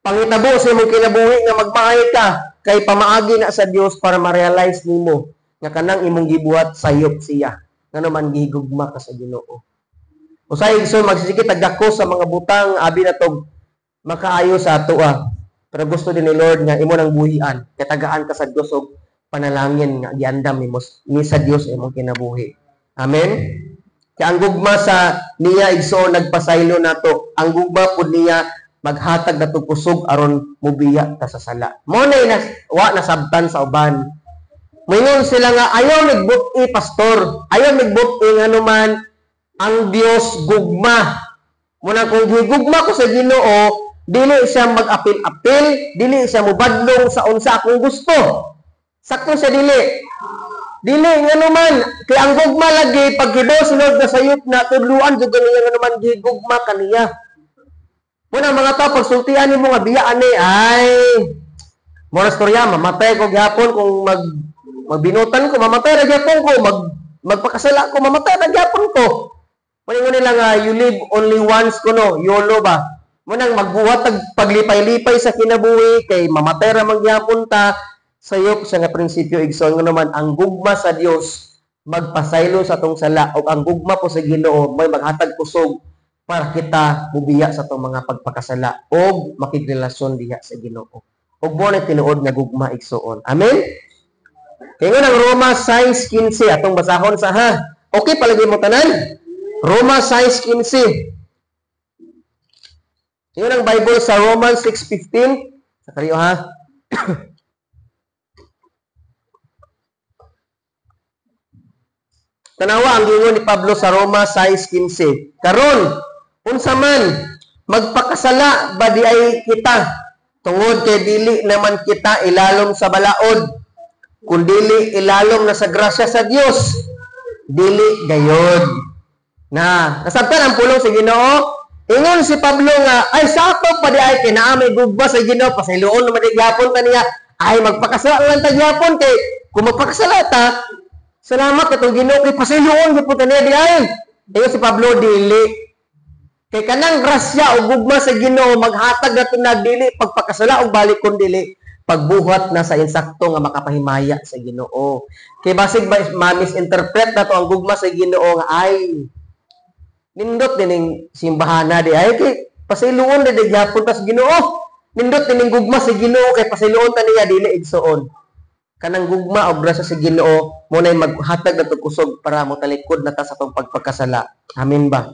pangitabo sa imong kinabuhi nga magmahay ka kay pamaagi na sa Dios para ma-realize nimo nga kanang imong gibuhat sayop siya, ngano man gihigugma ka sa Ginoo. Usay, igsoon, magsige tagdako sa mga butang abi na tog makaayo sa atoa. Pero gusto din ni Lord nga imo nang buhian, katagaan ka sa Dios og panalangin nga giandam nimo ni sa Dios imong kinabuhi. Amen. Kaya ang gugma sa niya, igsoon, nagpasaylo nato. Ang gugma pud niya maghatag nato kusog aron mubiya ta sa sala. Mo na wa nasabtan sa uban. Moingon sila nga ayaw nagbuti, pastor, ayaw nagbuti, ngano man ang Dios gugma. Muna kung gigugma ko sa Ginoo, dili siya mag-apil-apil, dili siya mubadlong sa unsa akong gusto. Sakto siya dili? Dili, nga naman, kay ang gugma lagi, pagkibaw si Lord na sayop na, tudluan jud niya nga naman, gigugma kaniya. Muna mga tao, pagsultian nimo nga biya ani, ay, mora storya, mamatay ko gyapon kung magbinutan ko, mamatay ra gyapon ko, magpakasala ko, mamatay ra gyapon ko. Muningon nila nga, you live only once kuno, YOLO ba? Munang magbuhat tag paglipay-lipay sa kinabuhi, kay mamatay ra man gyapon ta, sayop sa nga prinsipyo, igsoon, nga naman ang gugma sa Dios magpasaylo sa atong sala o ang gugma po sa Ginoo may maghatag kusog para kita mubiya sa atong mga pagpakasala og makigrelasyon diha sa Ginoo. Ug mo na tinuod nga gugma, igsoon. Amen. Kay nga ang Roma 6:15 atong basahon sa ha. Okay palagi mo tanan. Roma 6:15. Yun ang Bible sa Romans 6:15. Sa kariyo ha. Tanawa ang gingon ni Pablo sa Roma 6:15. Karon, unsa man magpakasala ba di ay kita tungod kay dili naman kita ilalom sa balaod, kun dili ilalom na sa grasya sa Dios, dili gayod. Na, nasabtan ang pulong sa Ginoo. Ingon si Pablo nga ay sakop pa di ay kay naa may gugma sa Ginoo, pasayloon naman di gyapon ta niya. Ay magpakasala lang ta gyapon kay kung magpakasala ta, salamat katong Ginoo kay pasayloon gyud ta niya di ay. Ingon si Pablo dili. Kay kanang grasya o gugma sa Ginoo maghatag nato na dili pagpakasala og balik kun dili pagbuhat na sa insakto nga makapahimaya sa Ginoo. Kay basig ma-misinterpret nato ang gugma sa Ginoo nga ay nindot dining simbahana di ay kay pasayloon di gyapon ta sa Ginoo. Nindot dining gugma sa Ginoo kay pasayloon ta niya, dili, igsoon. Kanang gugma o grasya sa Ginoo mo nay maghatag nato kusog para motalikod na ta sa atong pagpakasala. Amen ba?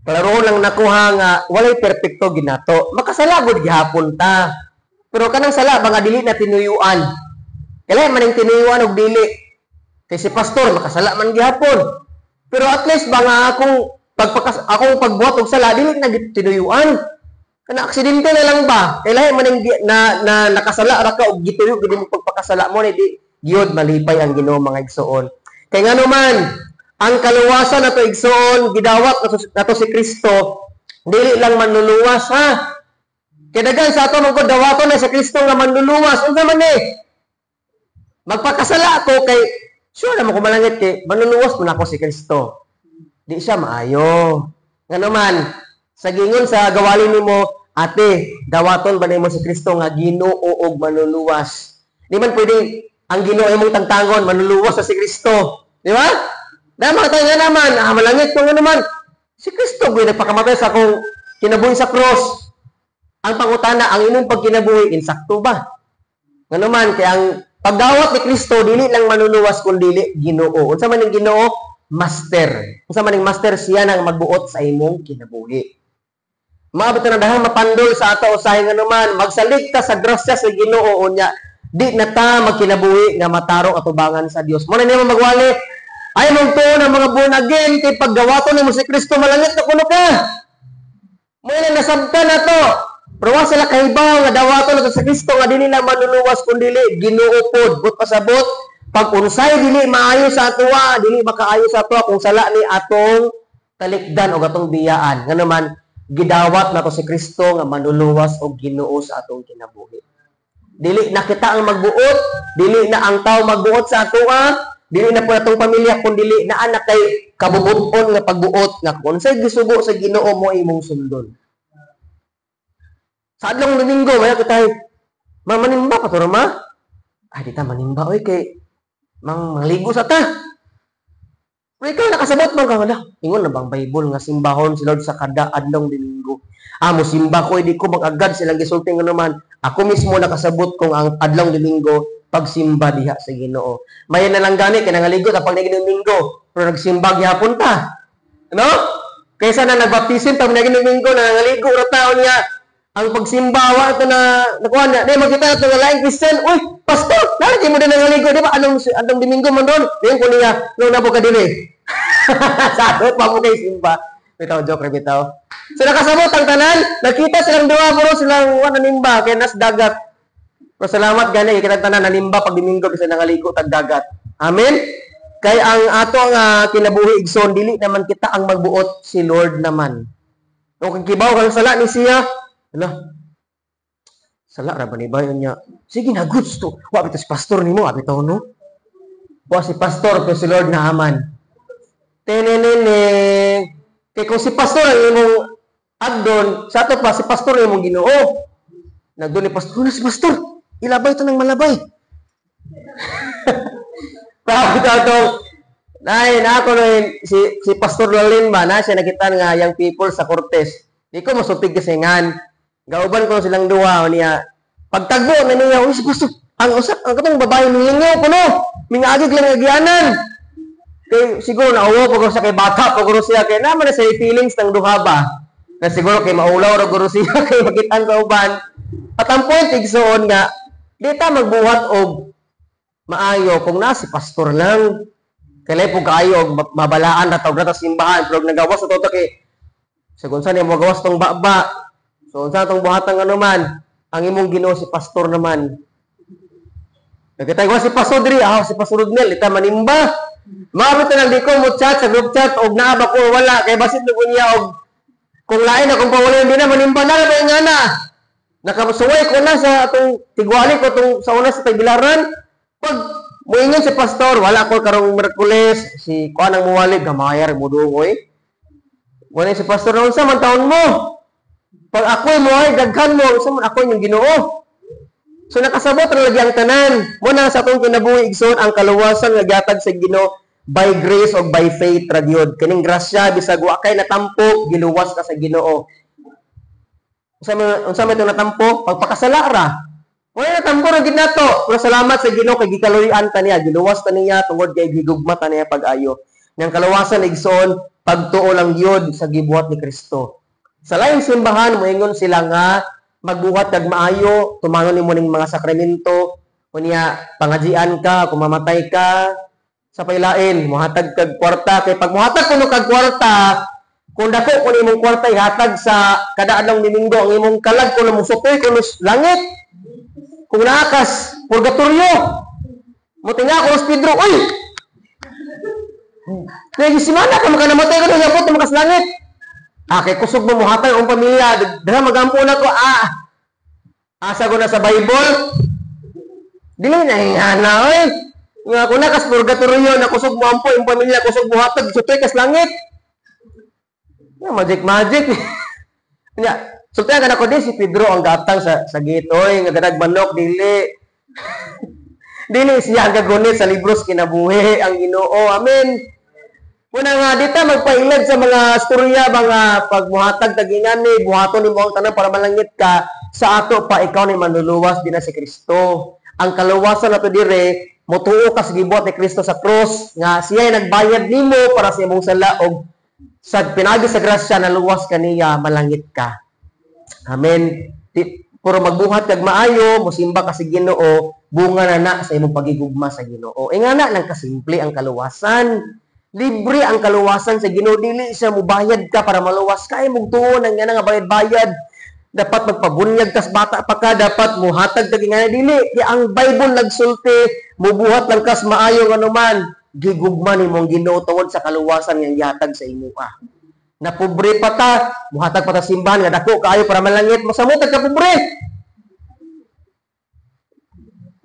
Klaro lang nakuha nga walay perpekto ginato. Makasala gud gihapon ta. Pero kanang sala ba nga dili na tinuyuan. Kailan man ning tinuyuan og dili? Kay si pastor makasala man gihapon. Pero at least ba nga akong pagbuhat og sala dili na tinuyuan. Kana aksidente na lang ba? Kay lahi man ning na nakasala ra ka og gituyo gid mo pagpakasala mo ni di gyud malipay ang Ginoo, mga igsoon. Kay ngano man ang kaluwasan nato, igsoon, gidawat nato si Kristo, dili lang manluluwas ha. Kay daghan sa ato man dawaton na si Kristo nga manluluwas. Unsa man ni? Magpakasala ako kay sure na mo kumalangit kay manluluwas man ako si Kristo. Di siya maayo. Ngano man sa gingon sa gawali nimo, ate, dawaton ba nimo si Kristo nga Ginoo og manluluwas? Di man pwedeng ang Ginoo imong tangtangon, manluluwas sa si Kristo. Di ba? Dama tayo nga naman, malangit ko nga naman. Si Kristo gyud nagpakamatay sa akong kinabuhi sa cross. Ang pangutana, ang imong pagkinabuhi, insakto ba? Ngano man, kay ang pagdawat ni Kristo, dili lang manluluwas kun dili Ginoo. Unsa man ning Ginoo? Master. Unsa man ning master? Siya nang magbuot sa imong kinabuhi. Maabot na dahil mapandol sa ato usahay nga naman, magsalig ta sa grasya sa Ginoo unya, di na ta magkinabuhi nga matarong atubangan sa Dios. Mo na nimo magwali, ay mong tuon ang mga born again kay paggawaton nimo si Kristo malangit na kuno ka. Mo na nasabtan na to. Pero wa sila kahibaw nga dawaton nato sa Kristo nga dili lang manluluwas kun dili Ginoo pod. But pasabot pag unsay dili maayo sa atoa, dili makaayo sa atoa kung sala ni atong talikdan o atong biyaan. Ngano man gidawat nato si Kristo nga manluluwas og Ginoo sa atong kinabuhi. Dili na kita ang magbuot, dili na ang tao magbuot sa atoa, dili na po atong pamilya kun dili na anak kay kabubuton nga pagbuot nga kung unsay gisugo sa Ginoo mo imong sundon. Sa adlong Domingo, maya kita ma manimba pa to ma? Ay di ta manimba oy kay mang maligo sa ta. Pero ikaw nakasabot man ka wala. Ingon na bang Bible nga simbahon si Lord sa kada adlong Domingo? Ah, mo simba ko di ko magagad silang gisulti nga naman. Ako mismo nakasabot kung ang adlong Domingo pagsimba diha sa Ginoo. May na lang gani kay nangaligo ta pag Domingo, pero nagsimba gihapon ta. No? Kaysa na nagbaptisim pag Domingo na nangaligo ra taon niya. Ang pagsimba wa ito na nakuha na. Di makita nato nga laing Christian. Uy, pastor, nari mo din nangaligo, di ba? Anong anong Domingo man ron? Diyan ko niya, no nabo ka dili. Sadot pa mo kay simba. Bitaw joke ra bitaw. So nakasabot ang tanan, nakita silang duha pero silang wa nanimba kay nas dagat. Pero salamat gani kay kitang tanan nanimba pag Domingo bisan nangaligo tag dagat. Amen? Kay ang ato nga kinabuhi, igsoon, dili naman kita ang magbuot, si Lord naman. O kung kibaw kang sala ni siya, ala, sala ra ba ni bayon niya? Sige na, gusto. Wa bitaw si pastor nimo, abi taw no? Wa si pastor, pero si Lord naaman. Tenenene. Kay kung si pastor ang imong agdon, sa ato pa, si pastor ang imong Ginoo. Nagdon ni pastor, "Ano si pastor? Ilabay to ng malabay." Proud to. Nay, na ako na si si Pastor Lalin ba na siya nakita nga young people sa Cortes. Di ko masupig kasi ngan. Gauban ko silang duha niya. Pagtagbo na niya, "Uy, si Pastor, ang usa ang katong babae mingingaw kuno. Mingagig lang agyanan." Kay siguro nauwaw pag sa kay bata pag siya kay naman na sa feelings ng duha ba. Na siguro kay maulaw ra guro siya kay makitaan sa uban. At ang point, igsoon, nga di ta magbuhat og maayo kung na si pastor lang. Kay po kaayo og mabalaan na tawag na simbahan pero nagawas sa toto kay sagun sa niya magawas tong baba. So unsa tong buhatang ano man, ang imong Ginoo si pastor naman. Nagkatay ko si pastor diri, ah, si Pastor Rodnel, ita manimba. Maabot na lang di ko mo chat sa group chat og naa ba ko wala kay basit na niya og kung lain akong pawala hindi na manimba na ba nga na. Nakasuway ko na sa atong tigwali ko tong sa una sa tagbilaran. Pag muingon si pastor, wala ko karong Merkules, si kuan ang muwali gamayar mo dungoy. Wala si pastor na unsa man taon mo. Pag ako'y mo ay daghan mo, unsa man ako yung Ginoo. So nakasabot ra lagi ang tanan. Mo na sa atong kinabuhi, igsoon, ang kaluwasan nga gihatag sa Ginoo by grace og by faith ra gyud. Kining grasya, bisag wa kay natampo, giluwas ka sa Ginoo. Unsa man itong natampo? Pagpakasala ra. Wala natampo ra gid nato. Pero salamat sa Ginoo kay gikaluy-an ta niya, giluwas ta niya tungod kay gigugma ta niya pag-ayo. Nang kaluwasan, igsoon, pagtuo lang gyud sa gibuhat ni Kristo. Sa laing simbahan moingon sila nga magbuhat kag maayo, tumanon nimo ning mga sakramento, unya pangajian ka kung mamatay ka sa pailain, muhatag kag kwarta kay pag muhatag kuno kag kwarta, kung dako kuno imong kwarta ihatag sa kada adlaw Domingo, ang imong kalag kuno musukoy kuno langit. Kung naakas purgatorio, motinga ko Pedro, uy! Kaya simana ka makanamatay ka nang yabot makas langit. Ah, kay kusog mo muhatag ang pamilya, dara magampo na ko, ah. Asa ko na sa Bible? Dili na ingana, oy. Nga kung nakas purgatorio na kusog mo ampo yung pamilya, kusog mo hatag, sutoy kas langit. Ya, magic magic. Nya, sultihan ka na ko di si Pedro ang gatang sa gate, oy, nga gadag manok dili. Dili siya ang gagunit sa libros kinabuhi ang Ginoo. Amen. Muna nga dita magpailad sa mga storya mga pagmuhatag tagingani buhaton nimo ang tanan para malangit ka. Sa ato pa, ikaw ni manluluwas din na si Kristo. Ang kaluwasan nato dire, motuo ka sa gibuhat ni Kristo sa cross nga siya ay nagbayad nimo para sa imong sala og sa pinagi sa grasya naluwas ka niya, malangit ka. Amen. Pero magbuhat kag maayo, mosimba ka sa Ginoo, bunga na na sa imong pagigugma sa Ginoo. E nga na lang kasimple ang kaluwasan. Libre ang kaluwasan sa Ginoo, dili siya mubayad ka para maluwas ka. Ay mugtuo nang nga bayad-bayad. Dapat magpabunyag kas bata pa ka, dapat muhatag kag nga dili. Kaya ang Bible nagsulti, mubuhat lang kas maayo anuman, gigugma nimong Ginoo tungod sa kaluwasan nga gihatag sa imuha. Na pobre pa ta, muhatag pa ta simbahan nga dako kaayo para malangit, masamot ka pobre.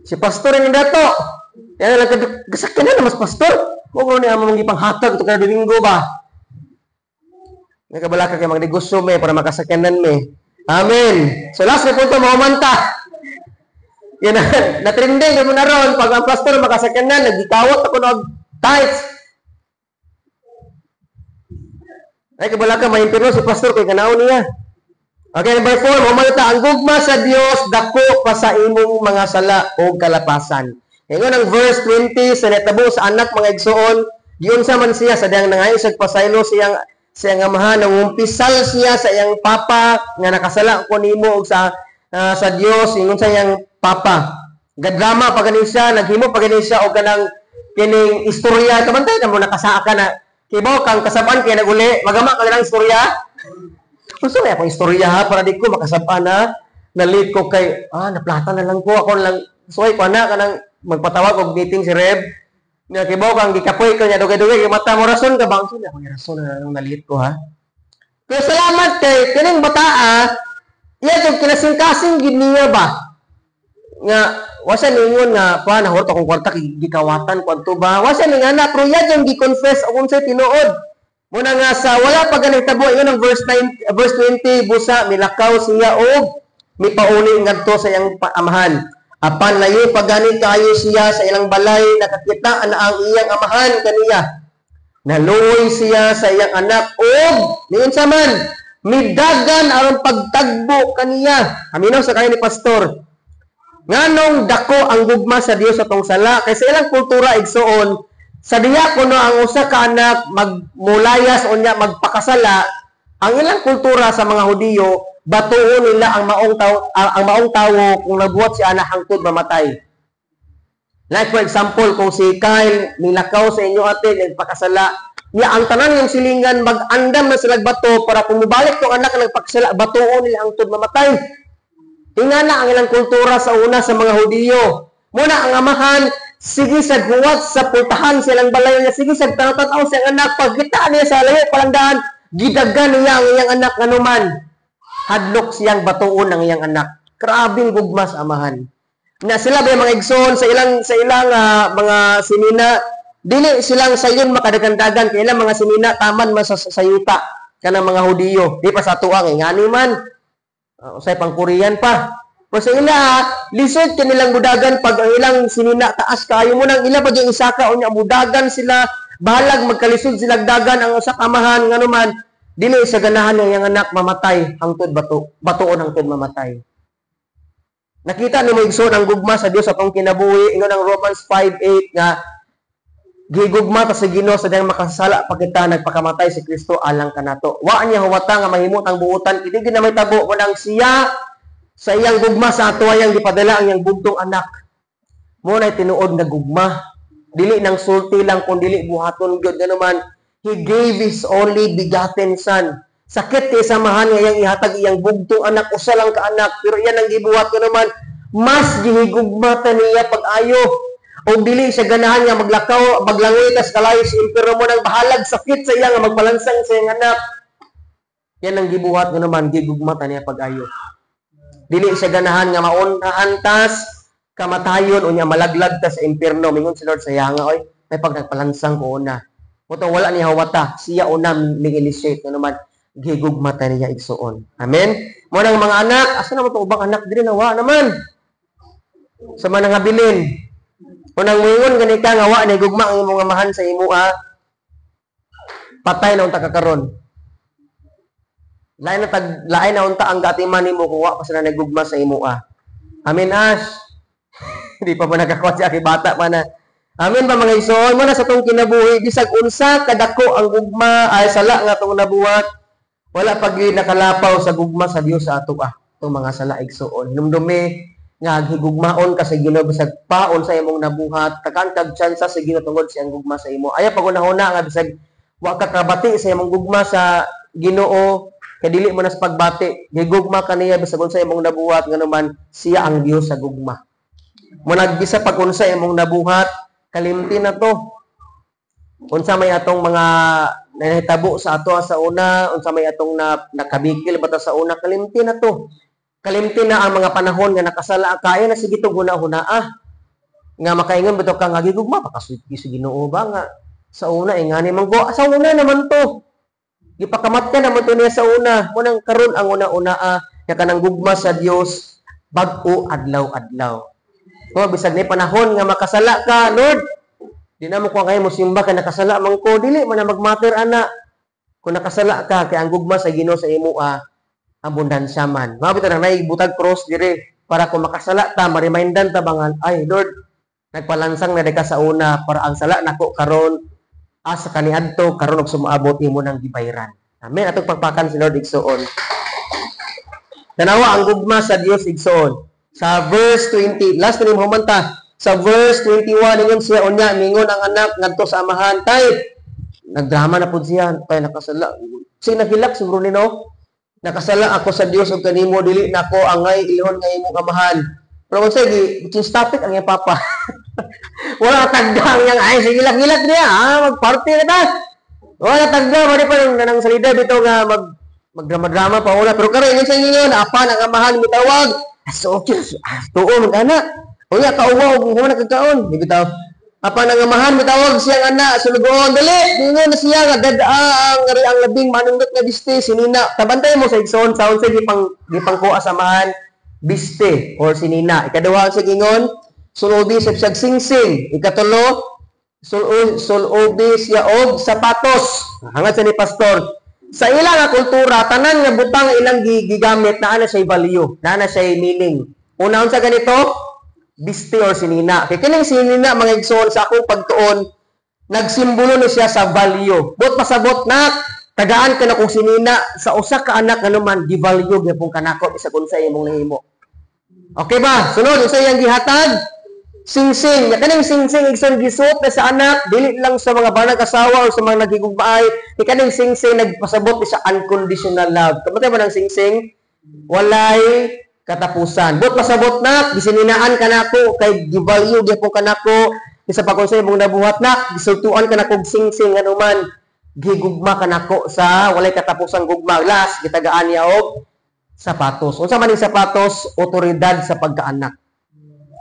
Si pastor ni dato. Kaya lang gasakyan na mas pastor. Mo ko niya among gipanghatag to kada Domingo ba. Nakabala ka kay magnegosyo me para makasakyanan me. Amen. So last na punto, maumanta. Yan na, na-trending na mo na ron, pag ang pastor makasakyanan, nagikawat ako nog tithes. Ay, kabala ka, maimpirno si pastor kay kanaon niya. Okay, number 4, maumanta, ang gugma sa Dios dako pa sa imong mga sala o kalapasan. Ngayon ang verse 20, sa netabo sa anak mga igsoon, yun sa man siya, sa diyang nangayo sa pasaylo siyang siyang amahan, nangumpisal siya sa iyang papa, nga nakasala ko nimo og sa Dios, ingon sa iyang papa. Gadrama pa gani siya, naghimo pa gani siya og kanang kining istorya, kabantay na mo nakasaa ka na, kibaw kang kasabaan kay naguli, magama ka lang istorya. Unsa may akong istorya ha, para di ko makasabaan na, nalit ko kay, naplata na lang ko, ako lang, suway ko na, kanang magpatawag og meeting si Reb. Nga kibaw kang gikapoy ka niya, dugay-dugay kay mata mo, rason ka ba? Ang sila, may rason na nung nalit ko ha. Pero salamat kay kining bataa, iya jud kinasingkasing gid niya ba? Nga wa siya ningon nga pa nahurot akong kwarta kay gikawatan ko adto ba. Wa siya ning ana, pero iya jud gi-confess og unsay tinuod. Muna nga sa wala pa ganit tabo ingon ang verse 9, verse 20, busa milakaw siya og mipauli ngadto sa iyang amahan. Apan layo pa gani kaayo siya sa ilang balay, nakakita na ang iyang amahan kaniya. Naluoy siya sa iyang anak og niunsa man, midagan aron pagtagbo kaniya. Aminaw sa kayo ni pastor. Nganong dako ang gugma sa Dios sa tong sala? Kay sa ilang kultura, igsuon, sa diya kuno ang usa ka anak magmulayas unya magpakasala, ang ilang kultura sa mga Hudiyo, batuon nila ang maong tawo kung nabuhat si anak hangtod mamatay. Like for example, kung si Kyle nilakaw sa inyo ate, nagpakasala, niya ang tanan yung silingan mag-andam na sila bato para kung mubalik tong anak na nagpakasala, batuon nila hangtod mamatay. Ingana ang ilang kultura sa una sa mga Hudiyo. Muna ang amahan, sige sa guwat sa pultahan silang balay niya, sige sa tanaw-tanaw siyang anak, pagkita niya sa layo palangdaan, gidagan niya ang iyang anak nganuman. Hadlok siyang batuon ng iyang anak. Grabing gugma sa amahan. Na sila ba yung mga igsoon sa ilang mga sinina, dili silang sayon makadagandagan kay ilang mga sinina taman man sa yuta kanang mga Hudiyo. Di pa sa tuang ngani man. Usay pang Korean pa. Pero sa ila, lisod kanilang budagan pag ang ilang sinina taas kaayo mo nang ila pag yung isaka unya budagan sila, bahalag magkalisod sila dagan ang usa ka amahan, nganuman dili sa ganahan ng iyang anak mamatay hangtod bato batuon hangtod mamatay. Nakita ni mo, igsoon, ang gugma sa Dios sa atong kinabuhi. Ingon ang Romans 5:8 nga gigugma ta sa Ginoo sa diyang makasala pa kita, nagpakamatay si Kristo alang kanato. Wa niya huwata nga mahimot ang buutan kini gid na may tabo mo nang siya sa iyang gugma sa ato ayang gipadala ang iyang bugtong anak. Mo na tinuod nga gugma. Dili nang sulti lang kun dili buhaton gyud, naman he gave his only begotten son. Sakit kay samahan nga iyang ihatag iyang bugtong anak, usa lang ka anak, pero iyan ang gibuhat ko naman mas gihigugma ta niya pag-ayo. O dili siya ganahan nga maglakaw, maglangoy tas kalayo sa impyerno mo nang bahalag sakit sa iya nga magpalansang sa iyang anak. Yan ang gibuhat nga naman gigugma ta niya pag-ayo. Dili siya ganahan nga maunhaan tas kamatayon unya malaglag ta sa impyerno. Mingon si Lord sa nga, "Oy, may pag nagpalansang ko una." Muto wala niya hawata, siya una mig-initiate nga naman gigugma ta niya, igsuon. Amen. Mo nang mga anak, asa na mo to ubang anak diri na wa naman. Sa mga nangabilin. Unang muingon gani ka nga wa ni gugma ang imong amahan sa imo ah. Patay na unta ka karon. Lain na tag lain na unta ang gatiman nimo kung wa pa sila nagugma sa imo ah. Amen, Ash. Hindi pa ba nakakuha si aki, bata pa na. Amen ba, mga igsoon? Mo na sa tong kinabuhi, bisag unsa kadako ang gugma ay sala nga tong nabuhat, wala pag nakalapaw sa gugma sa Dios sa ato ah. Itong mga sala, igsuon. Hinumdumi nga higugmaon ka sa Ginoo bisag paon sa imong nabuhat, tagaan kag tsansa sa Ginoo tungod sa iyang gugma sa imo. Ayaw pagunahuna nga bisag wa ka kabati sa imong gugma sa Ginoo kay dili mo na sa pagbati. Gigugma ka niya bisag unsa imong nabuhat, nganuman siya ang Dios sa gugma. Mo nagbisa pag unsa imong nabuhat, kalimti na to. Unsa may atong mga nahitabo sa ato sa una, unsa may atong na, nakabikil bata sa una, kalimti na to. Kalimti na ang mga panahon nga nakasala ka, na sige to huna-huna ah. Nga makaingon bitaw ka nga gigugma pa ka sa Ginoo ba nga sa una eh ngani man go sa una naman to. Gipakamat ka naman to niya sa una. Mo nang karon ang una-una ah, nga kanang gugma sa Dios bag-o adlaw-adlaw. O bisag ni panahon nga makasala ka, "Lord, di na mo ko kayo mo simba kay nakasala man ko," dili man na magmatter ana. Kung nakasala ka, kay ang gugma sa Ginoo sa imo ah, abundansya man. Mao bitaw nang naibutag cross dire para kung makasala ta, ma-remindan ta bangan, "Ay Lord, nagpalansang na ka sa una para ang sala nako karon asa kaniadto karon og sumaabot imo nang gibayran." Amen. Atong pagpakan si Lord, igsuon. Tanawa ang gugma sa Dios, igsuon. Sa verse 20, last na ni humanta. Sa verse 21, ingon siya, unya, mingon ang anak ngadto sa amahan, "Tay," nagdrama na pud siya, "Tay, nakasala." Si nahilak siguro ni no. "Nakasala ako sa Dios ug kanimo, dili nako angay ilhon nga imong amahan." Pero kung sige, change topic ang iyang papa. Wala tagdang yang ay sige hilak-hilak niya, ah, magparty na ta. Wala tagda, wala pa nang nang salida bitaw nga magdrama-drama pa una. Pero karon ingon sa inyo, apan ang amahan mitawag. So okay, ah, tuo mag ana. Unya kauwaw kung human kagkaon, di bitaw. Apan ang amahan mitawag siyang anak sulugoon, dali, ingon na siya nga dad-a ang labing manundot nga biste sinina. Tabantay mo sa igsoon sa unsay gipangkuha sa amahan biste or sinina. Ikaduha sa gingon, sulubi sa siyag singsing. Ikatulo, sulubi siya og sapatos. Hangad sa ni pastor. Sa ilang nga kultura, tanan nga butang ilang gigamit naa na siya value, naa na siya meaning. Una, unsa ganito? Biste or sinina. Kay kining sinina, mga igsoon, sa akong pagtuon, nagsimbolo ni siya sa value. Bot pasabot na tagaan ka na kung sinina sa usa ka anak, nganuman gi-value gyapon kanako bisag unsa imong nahimo. Okay ba? Sunod, unsa iyang gihatag? Singsing. Ya kaning singsing, igsoon, gisuot na sa anak dili lang sa mga banag asawa o sa mga nagigugmaay. Kay kaning singsing nagpasabot sa unconditional love. Kamatay ba ng singsing? Walay katapusan. But pasabot na, gisininaan ka nako kay gi-value gyapon kanako isa pa kung sa imong nabuhat na, gisultuan ka nako og singsing nganuman gigugma kanako sa walay katapusang gugma. Last, gitagaan niya og sapatos. Unsa man ning sapatos? Otoridad sa pagkaanak.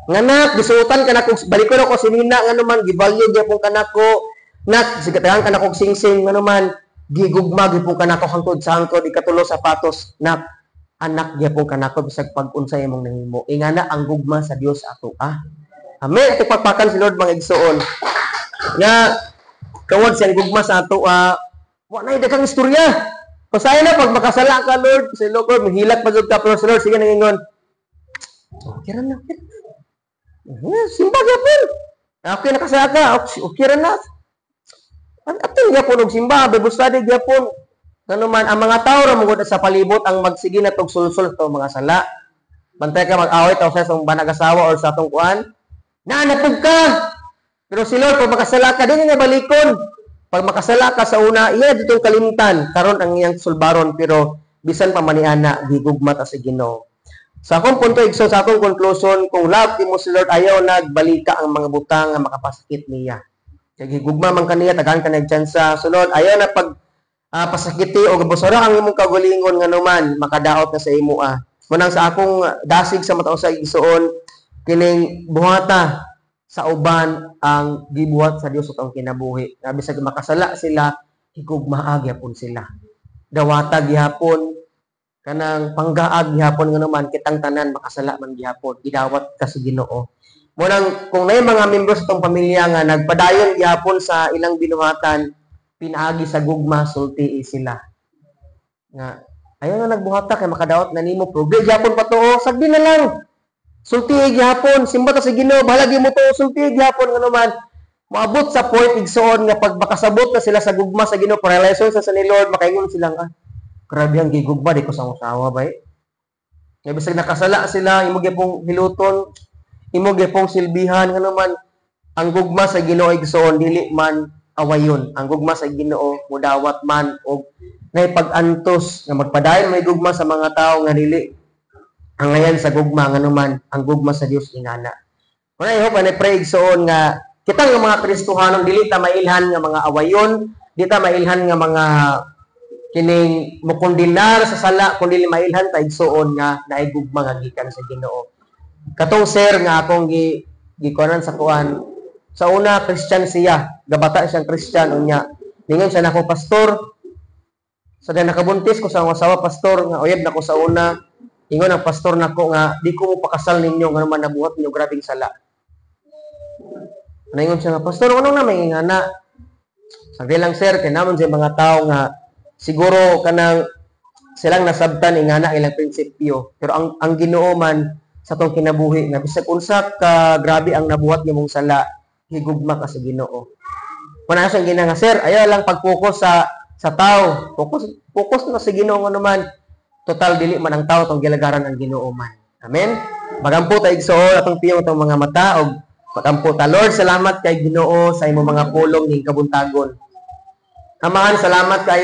Nganak, gisuotan ka nako, balikon ako sinina nganuman gi-value gyapon kanako. Nak, sigatagan ka nako og singsing nganuman gigugma gyapon kanako hangtod sa hangtod. Ikatulo, sapatos. Nak, anak gyapon kanako bisag pag-unsa imong nahimo. Ingana ang gugma sa Dios ato ah. Amen. Ato pakpakan si Lord, mga igsoon. Nga kawad siyang gugma sa ato ah, wa na daghang istorya. Pasaya na pag makasala ka, Lord, si Lord, mahilak pa jud ka, pero si Lord sige nangingon. Okay ra na, okay ra na. Eh, simba gyapon. Okay nakasala ka, okay, okay ra na. Atin gyapon og simba, Bible study gyapon. Ngano man ang mga tao ra mugod sa palibot ang magsige na tog sulsul sa mga sala. Bantay ka mag-away taw sa atong banag-asawa or sa atong kuan. Na napug ka. Pero si Lord, pag makasala ka, di niya balikon. Pag makasala ka sa una, iya ditong kalimtan. Karon ang iyang sulbaron, pero bisan pa man niana, gigugma ta sa Ginoo. Sa akong punto, igso, sa akong conclusion, kung love mo si Lord, ayaw nagbalika ang mga butang nga makapasakit niya. Kay gigugma man kaniya, tagaan ka nagtsansa. Sunod, ayaw na pag pasakiti o gabusara ang imong kagalingon nganuman makadaot na sa imo ah. Munang sa akong dasig sa mata sa igsoon, kining buhata sa uban ang gibuhat sa Dios sa atong kinabuhi. Nga bisag makasala sila, higugmaa gyapon sila. Dawata gihapon, kanang panggaag gihapon, nganuman kitang tanan makasala man gihapon, gidawat ka sa Ginoo. Munang kung naay mga membros sa atong pamilya nga nagpadayon gihapon sa ilang binuhatan, pinaagi sa gugma, sultii sila. Nga ayaw na nagbuhata kay makadaot na nimo, pero gihapon pa tuo, sagdi na lang. Sultii gihapon, simba ta sa Ginoo, bahala mo to, sultii gihapon, nganuman moabot sa point, igsoon, nga pag makasabot na sila sa gugma sa Ginoo, realization sa ni Lord, makaingon sila nga, "Grabe ang gigugma di ko sa usawa bay." Nga bisag nakasala sila, imo gyapong hiluton, imo gyapong silbihan, nganuman ang gugma sa Ginoo, igsoon, dili man awayon. Ang gugma sa Ginoo mudawat man og naipag-antos nga magpadayon may gugma sa mga tao nga dili angayan sa gugma, nganuman ang gugma sa Dios ingana. Kuna I hope and I pray, igsoon, nga kita nga mga Kristohanon dili ta mailhan nga mga awayon, di ta mailhan nga mga kining mukondenar sa sala, kundi mailhan ta, igsoon, nga naay gugma nga gikan sa Ginoo. Katong sir nga akong gikuanan sa kuan, sa una Christian siya, gabata siyang Christian. Unya ningon siya nako, "Pastor, sa nakabuntis ko sa akong asawa, pastor, nga uyab nako sa una, ingon ang pastor nako nga di ko mo pakasal ninyo nga naman nabuhat ninyo grabing sala." Naingon siya nga, "Pastor, ano na may ingana?" Sabi lang, "Sir, kay naman sa mga tao nga siguro kanang silang nasabtan ingana ilang prinsipyo." Pero ang Ginoo man sa tong kinabuhi nga bisag unsa ka grabe ang nabuhat nimong sala, higugma ka sa Ginoo. Kuna siyang gina nga, "Sir, ayaw lang pag-focus sa tao. Focus focus na sa Ginoo nga naman. Total dili man ang tao tong gilagaran, ang Ginoo man." Amen. Magampo ta, igsoon, atong piyong atong mga mata og magampo ta. Lord, salamat kay Ginoo sa imong mga pulong ning kabuntagon. Amahan, salamat kayo.